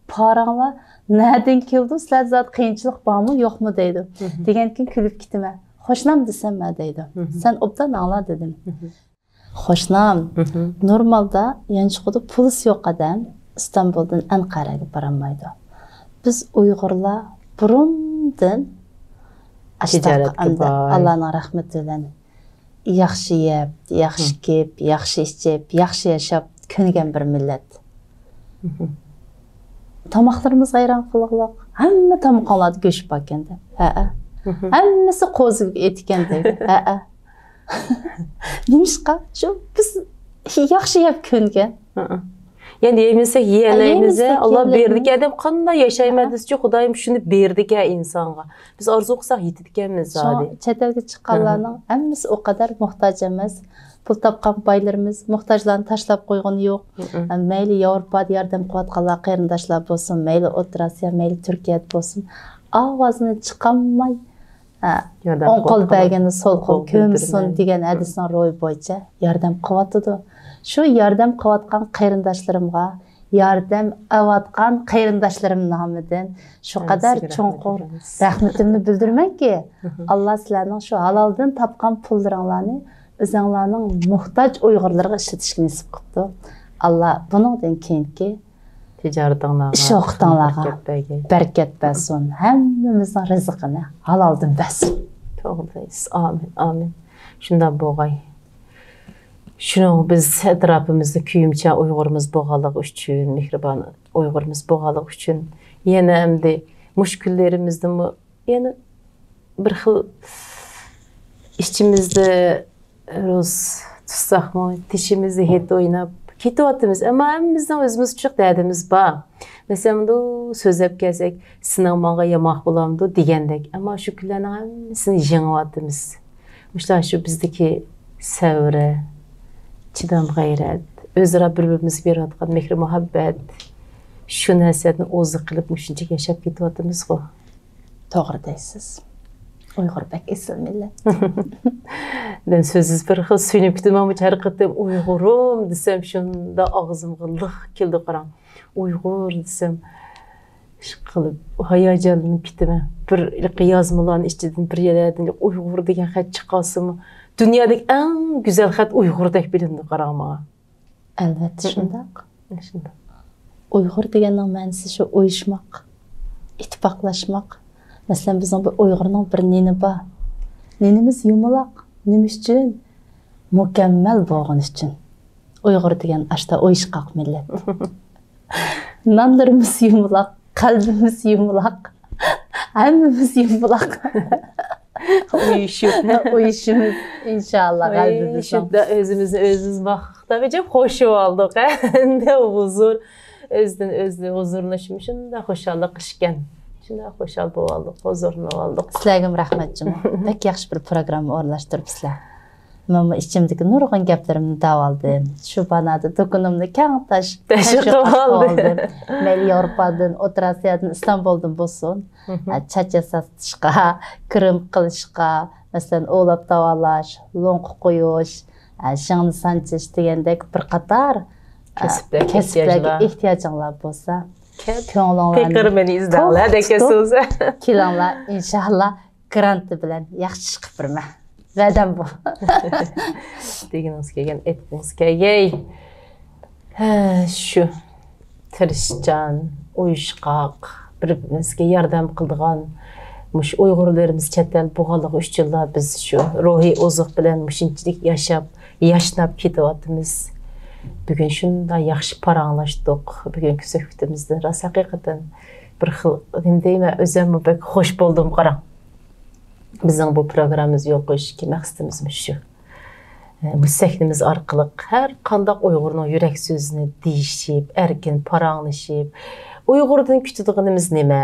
پاراڭلار نەدىن كېلىدۇ؟ سىلەردە زادى قىيىنچىلىق بارمۇ، يوقمۇ؟» دەيدۇ. دېگەندىكىن كۈلۈپ كېتىمەن. «خوشنام» دېسەم، «ھە» دەيدۇ. «سەن ئوبدان ئاڭلا» دېدىم. «خوشنام، نورمالدا يانچۇقىدا پۇلىسى يوق ئادەم ئىستانبۇلدىن ئەنقەرەگە بارالمايدۇ. بىز ئۇيغۇرلار بۇرۇندىن ئاشتاق ئەمدى ئاللانىڭ رەھمىتى بىلەن ياخشى يەپ، ياخشى كىيىپ، ياخشى ئىچىپ، ياخشى ياشاپ كۆنگەن بىر مىللەت. تاماقلىرىمىز ھەيران قىلغۇلۇق. ھەممە تامىقىڭلاردا گۆش باركەن» دەپ. «ھەئە.» «ھەممىسى قوزا ئېتىكەن» دەيدۇ. «ھەئە.» نېمىشقا؟ شۇ بىز ياخشى يەپ كۆنگەن. يەنى يەيمىسەك يېيەلەيمىز، ئاللا بېرىدىكەن دەپ قانداق ياشايمەن دېسىچۇ، خۇدايىم شۇنى بېرىدىكەن ئىنسانغا. بىز ئارزۇ قىلساق يېتىدىكەنمىز زادى. شۇڭا چەت ئەلگە چىققانلارنىڭ ھەممىسى ئۇ قەدەر موھتاج ئەمەس. پۇل تاپقان بايلىرىمىز موھتاجلارنى تاشلاپ قويغىنى يوق. مەيلى ياۋروپادا ياردەم قىلىۋاتقانلار قېرىنداشلار بولسۇن، مەيلى ئوتتۇرا ئاسىيا، مەيلى تۈركىيەدە بولسۇن، ئاۋازىنى چىقارماي، ھە، ياردەم قىلىۋاتقانلار. «ئوڭ قول بەرگەننى سول قول كۆرمىسۇن» دېگەن ھەدىسنىڭ روھى بويىچە ياردەم قىلىۋاتىدۇ. شۇ ياردەم قىلىۋاتقان قېرىنداشلىرىمغا ياردەم ئەۋاتقان قېرىنداشلىرىم نامىدىن شۇ قەدەر چوڭقۇر رەھمىتىمنى بىلدۈرىمەنكى، ئاللا سىلەرنىڭ شۇ ھالالدىن تاپقان پۇللىرىڭلارنى ئۆزۈڭلارنىڭ موھتاج ئۇيغۇرلىرىغا ئىشلىتىشكە نېسىپ قىپتۇ. ئاللا بۇنىڭدىن كېيىنكى تىجارىتىڭلارغا، ئىش ۋاقتىڭلارغا بەرىكەت بەرگەي. بەرىكەت بەرسۇن. ھەممىمىزنىڭ رىزقىنى ھالالدىن بەرسۇن. توغرا دەيسىز. ئامىن، ئامىن. شۇنداق بولغاي. شۇنىڭ بىز ئەتراپىمىزدا كۆيۈمچان ئۇيغۇرىمىز بولغانلىقى ئۈچۈن، مېھرىبان ئۇيغۇرىمىز بولغانلىقى ئۈچۈن يەنە ئەمدى مۇشۇ كۈنلىرىمىزدىمۇ يەنە بىر خىل ئىچىمىزدە روز تۇتساقمۇ، تېشىمىزدا ھېيت ئويناپ كېتىۋاتىمىز. ئەمما ھەممىمىزنىڭ ئۆزىمىز ئۈچۈن دەردىمىز بار. مەسىلەن، مۇنداق سۆزلەپ كەلسەك، سېنىڭ ماڭا ياماق بولامدۇ دېگەندەك. ئەمما شۇ كۈنلەرنىڭ ھەممىسىنى يېڭىۋاتىمىز. مۇشۇلار شۇ بىزدىكى سەۋرى، چىدام، غەيرەت، ئۆزئارا بىر-بىرىمىزگە بېرىۋاتقان مېھرى-مۇھەببەت، شۇ نەرسىلەردىن ئوزۇق قىلىپ مۇشۇنچە ياشاپ كېتىۋاتىمىزغۇ. توغرا دەيسىز. ئۇيغۇر بەك ئېسىل مىللەت. مەن سۆزسىز بىر خىل سۆيۈنۈپ كېتىمەن، ھەر قېتىم ئۇيغۇرۇم دېسەم، شۇنداق ئاغزىمغا لىق كېلىدۇ، قاراڭ. ئۇيغۇر دېسەم، ئىشقىلىپ، ھاياجانلىنىپ كېتىمەن. بىر يازمىلارنىڭ ئىچىدىن، بىر يەردىن ئۇيغۇر دېگەن خەت چىقارسىمۇ، دۇنيادىكى ئەڭ گۈزەل خەت ئۇيغۇردەك بىلىنىدۇ، قاراڭ ماڭا. ئەلۋەتتە، شۇنداق. شۇنداق. ئۇيغۇر دېگەننىڭ مەنىسى شۇ ئۇيۇشماق، ئىتتىپاقلاشماق. مەسىلەن، بىزنىڭ بىر ئۇيغۇرنىڭ بىر نېنى بار. نېنىمىز يۇمىلاق. نېمە ئۈچۈن؟ مۇكەممەل بولغىنى ئۈچۈن. ئۇيغۇر دېگەن ئاشتا ئۇيۇشقاق مىللەت. نانلىرىمىز يۇمىلاق، قەلبىمىز يۇمىلاق، ھەممىمىز يۇمىلاق. ئۇيۇشۇپ. ئۇيۇشىمىز، ئىنشاللا، غەلىبىمىز. ئۇيۇشۇپ، ئۆزىمىزنى ئۆزىمىز ماختاپ، ئەجەب خوش بولدۇق، ھە؟ ئەمدى ھۇزۇر، ئۆزىدىن ئۆزى ھۇزۇرلىنىش شۇنداق خۇشاللىق ئىشكەن. شۇنداق خۇشال بولۇۋالدۇق، ھۇزۇرلىنىۋالدۇق. سىلەرگىمۇ رەھمەت جۇمۇ. بەك ياخشى بىر پروگرامما ئورۇنلاشتۇرۇپسىلەر. مەنمۇ ئىچىمدىكى نۇرغۇن گەپلىرىمنى دەۋالدىم. شۇ بانادا دۇكىنىمنى كەڭ تاش-، تەشۋىق تەشۋىق قىلىۋالدىم. قىلىۋالدىم. مەيلى ياۋروپادىن، ئوتتۇرا ئاسىيادىن، ئىستانبۇلدىن بولسۇن. مھم. ئە، چاچ ياسىتىشقا، گىرىم قىلىشقا، مەسىلەن، ئوۋلاپ داۋالاش، لوڭقا قويۇش، ئە، شىڭنە سانچىش دېگەندەك بىر قاتار، ئە، كەسىپلەرگە كەسىپلەرگە ئېھتىياجلار. ئېھتىياجىڭلار بولسا، كەپ-، كۆڭلۈڭلارنى پېقىر مېنى ئىزدەڭلار، توختىتىپ دەكەسىز. كېلىڭلار، ئىنشاللا. گرانتى بىلەن ياخشى ئىش قىلىپ بېرىمەن. ۋەدەم بۇ. دېگىنىڭىز كەلگەن، ئېيتقىنىڭىز كەلگەي. ھە، شۇ تىرىشچان، ئۇيۇشقاق، بىر-بىرىمىزگە ياردەم قىلىدىغان، مۇشۇ ئۇيغۇرلىرىمىز چەت ئەل بولغانلىقى ئۈچۈنلا بىز شۇ روھىي ئوزۇق بىلەن مۇشۇنچىلىك ياشاپ، ياشناپ كېتىۋاتىمىز. بۈگۈن شۇنداق ياخشى پاراڭلاشتۇق. بۈگۈنكى سۆھبىتىمىزدىن راست ھەقىقەتەن بىر خىل، نېمە دەيمەن، ئۆزۈممۇ بەك خوش بولدۇم، قاراڭ. بىزنىڭ بۇ پروگراممىمىزنى يولغا قويۇشتىكى مەقسىتىمىزمۇ شۇ. مۇشۇ سەھنىمىز ئارقىلىق ھەر قانداق ئۇيغۇرنىڭ يۈرەك سۆزىنى دېيىشىپ، ئەركىن پاراڭلىشىپ، ئۇيغۇردىن كۈتىدىغىنىمىز نېمە،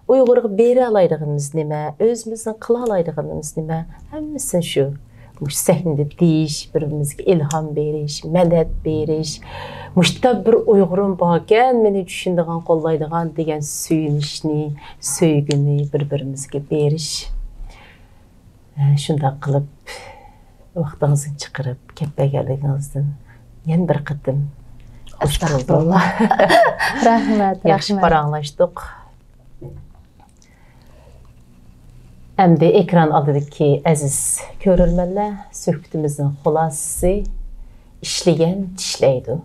ئۇيغۇرغا بېرەلەيدىغىنىمىز نېمە، ئۆزىمىزنىڭ قىلالايدىغىنىمىز نېمە، ھەممىسىنى شۇ مۇشۇ سەھنىدە دېيىش، بىر-بىرىمىزگە ئىلھام بېرىش، مەدەت بېرىش، مۇشۇنداق بىر ئۇيغۇرۇم باركەن، مېنى چۈشىنىدىغان، قوللايدىغان دېگەن سۆيۈنۈشنى، سۆيگۈنى بىر-بىرىمىزگە بېرىش. ئە، شۇنداق قىلىپ، ۋاقتىڭىزنى چىقىرىپ كەپ بەرگەنلىكىڭىزدىن يەنە بىر قېتىم خوش بولدۇم. ئەستەغپۇرۇللا. رەھمەت، ياخشى رەھمەت. پاراڭلاشتۇق. ئەمدى ئېكران ئالدىدىكى ئەزىز كۆرۈرمەنلەر، سۆھبىتىمىزنىڭ خۇلاسىسى، ئىشلىگەن چىشلەيدۇ،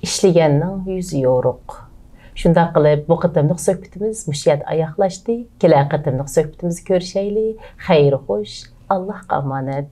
ئىشلىگەننىڭ يۈزى يورۇق. شۇنداق قىلىپ، بۇ قېتىملىق سۆھبىتىمىز مۇشۇ يەردە ئاياغلاشتى. كېلەر قېتىملىق سۆھبىتىمىزدە كۆرۈشەيلى. خەير خوش، ئاللاھقا ئامانەت.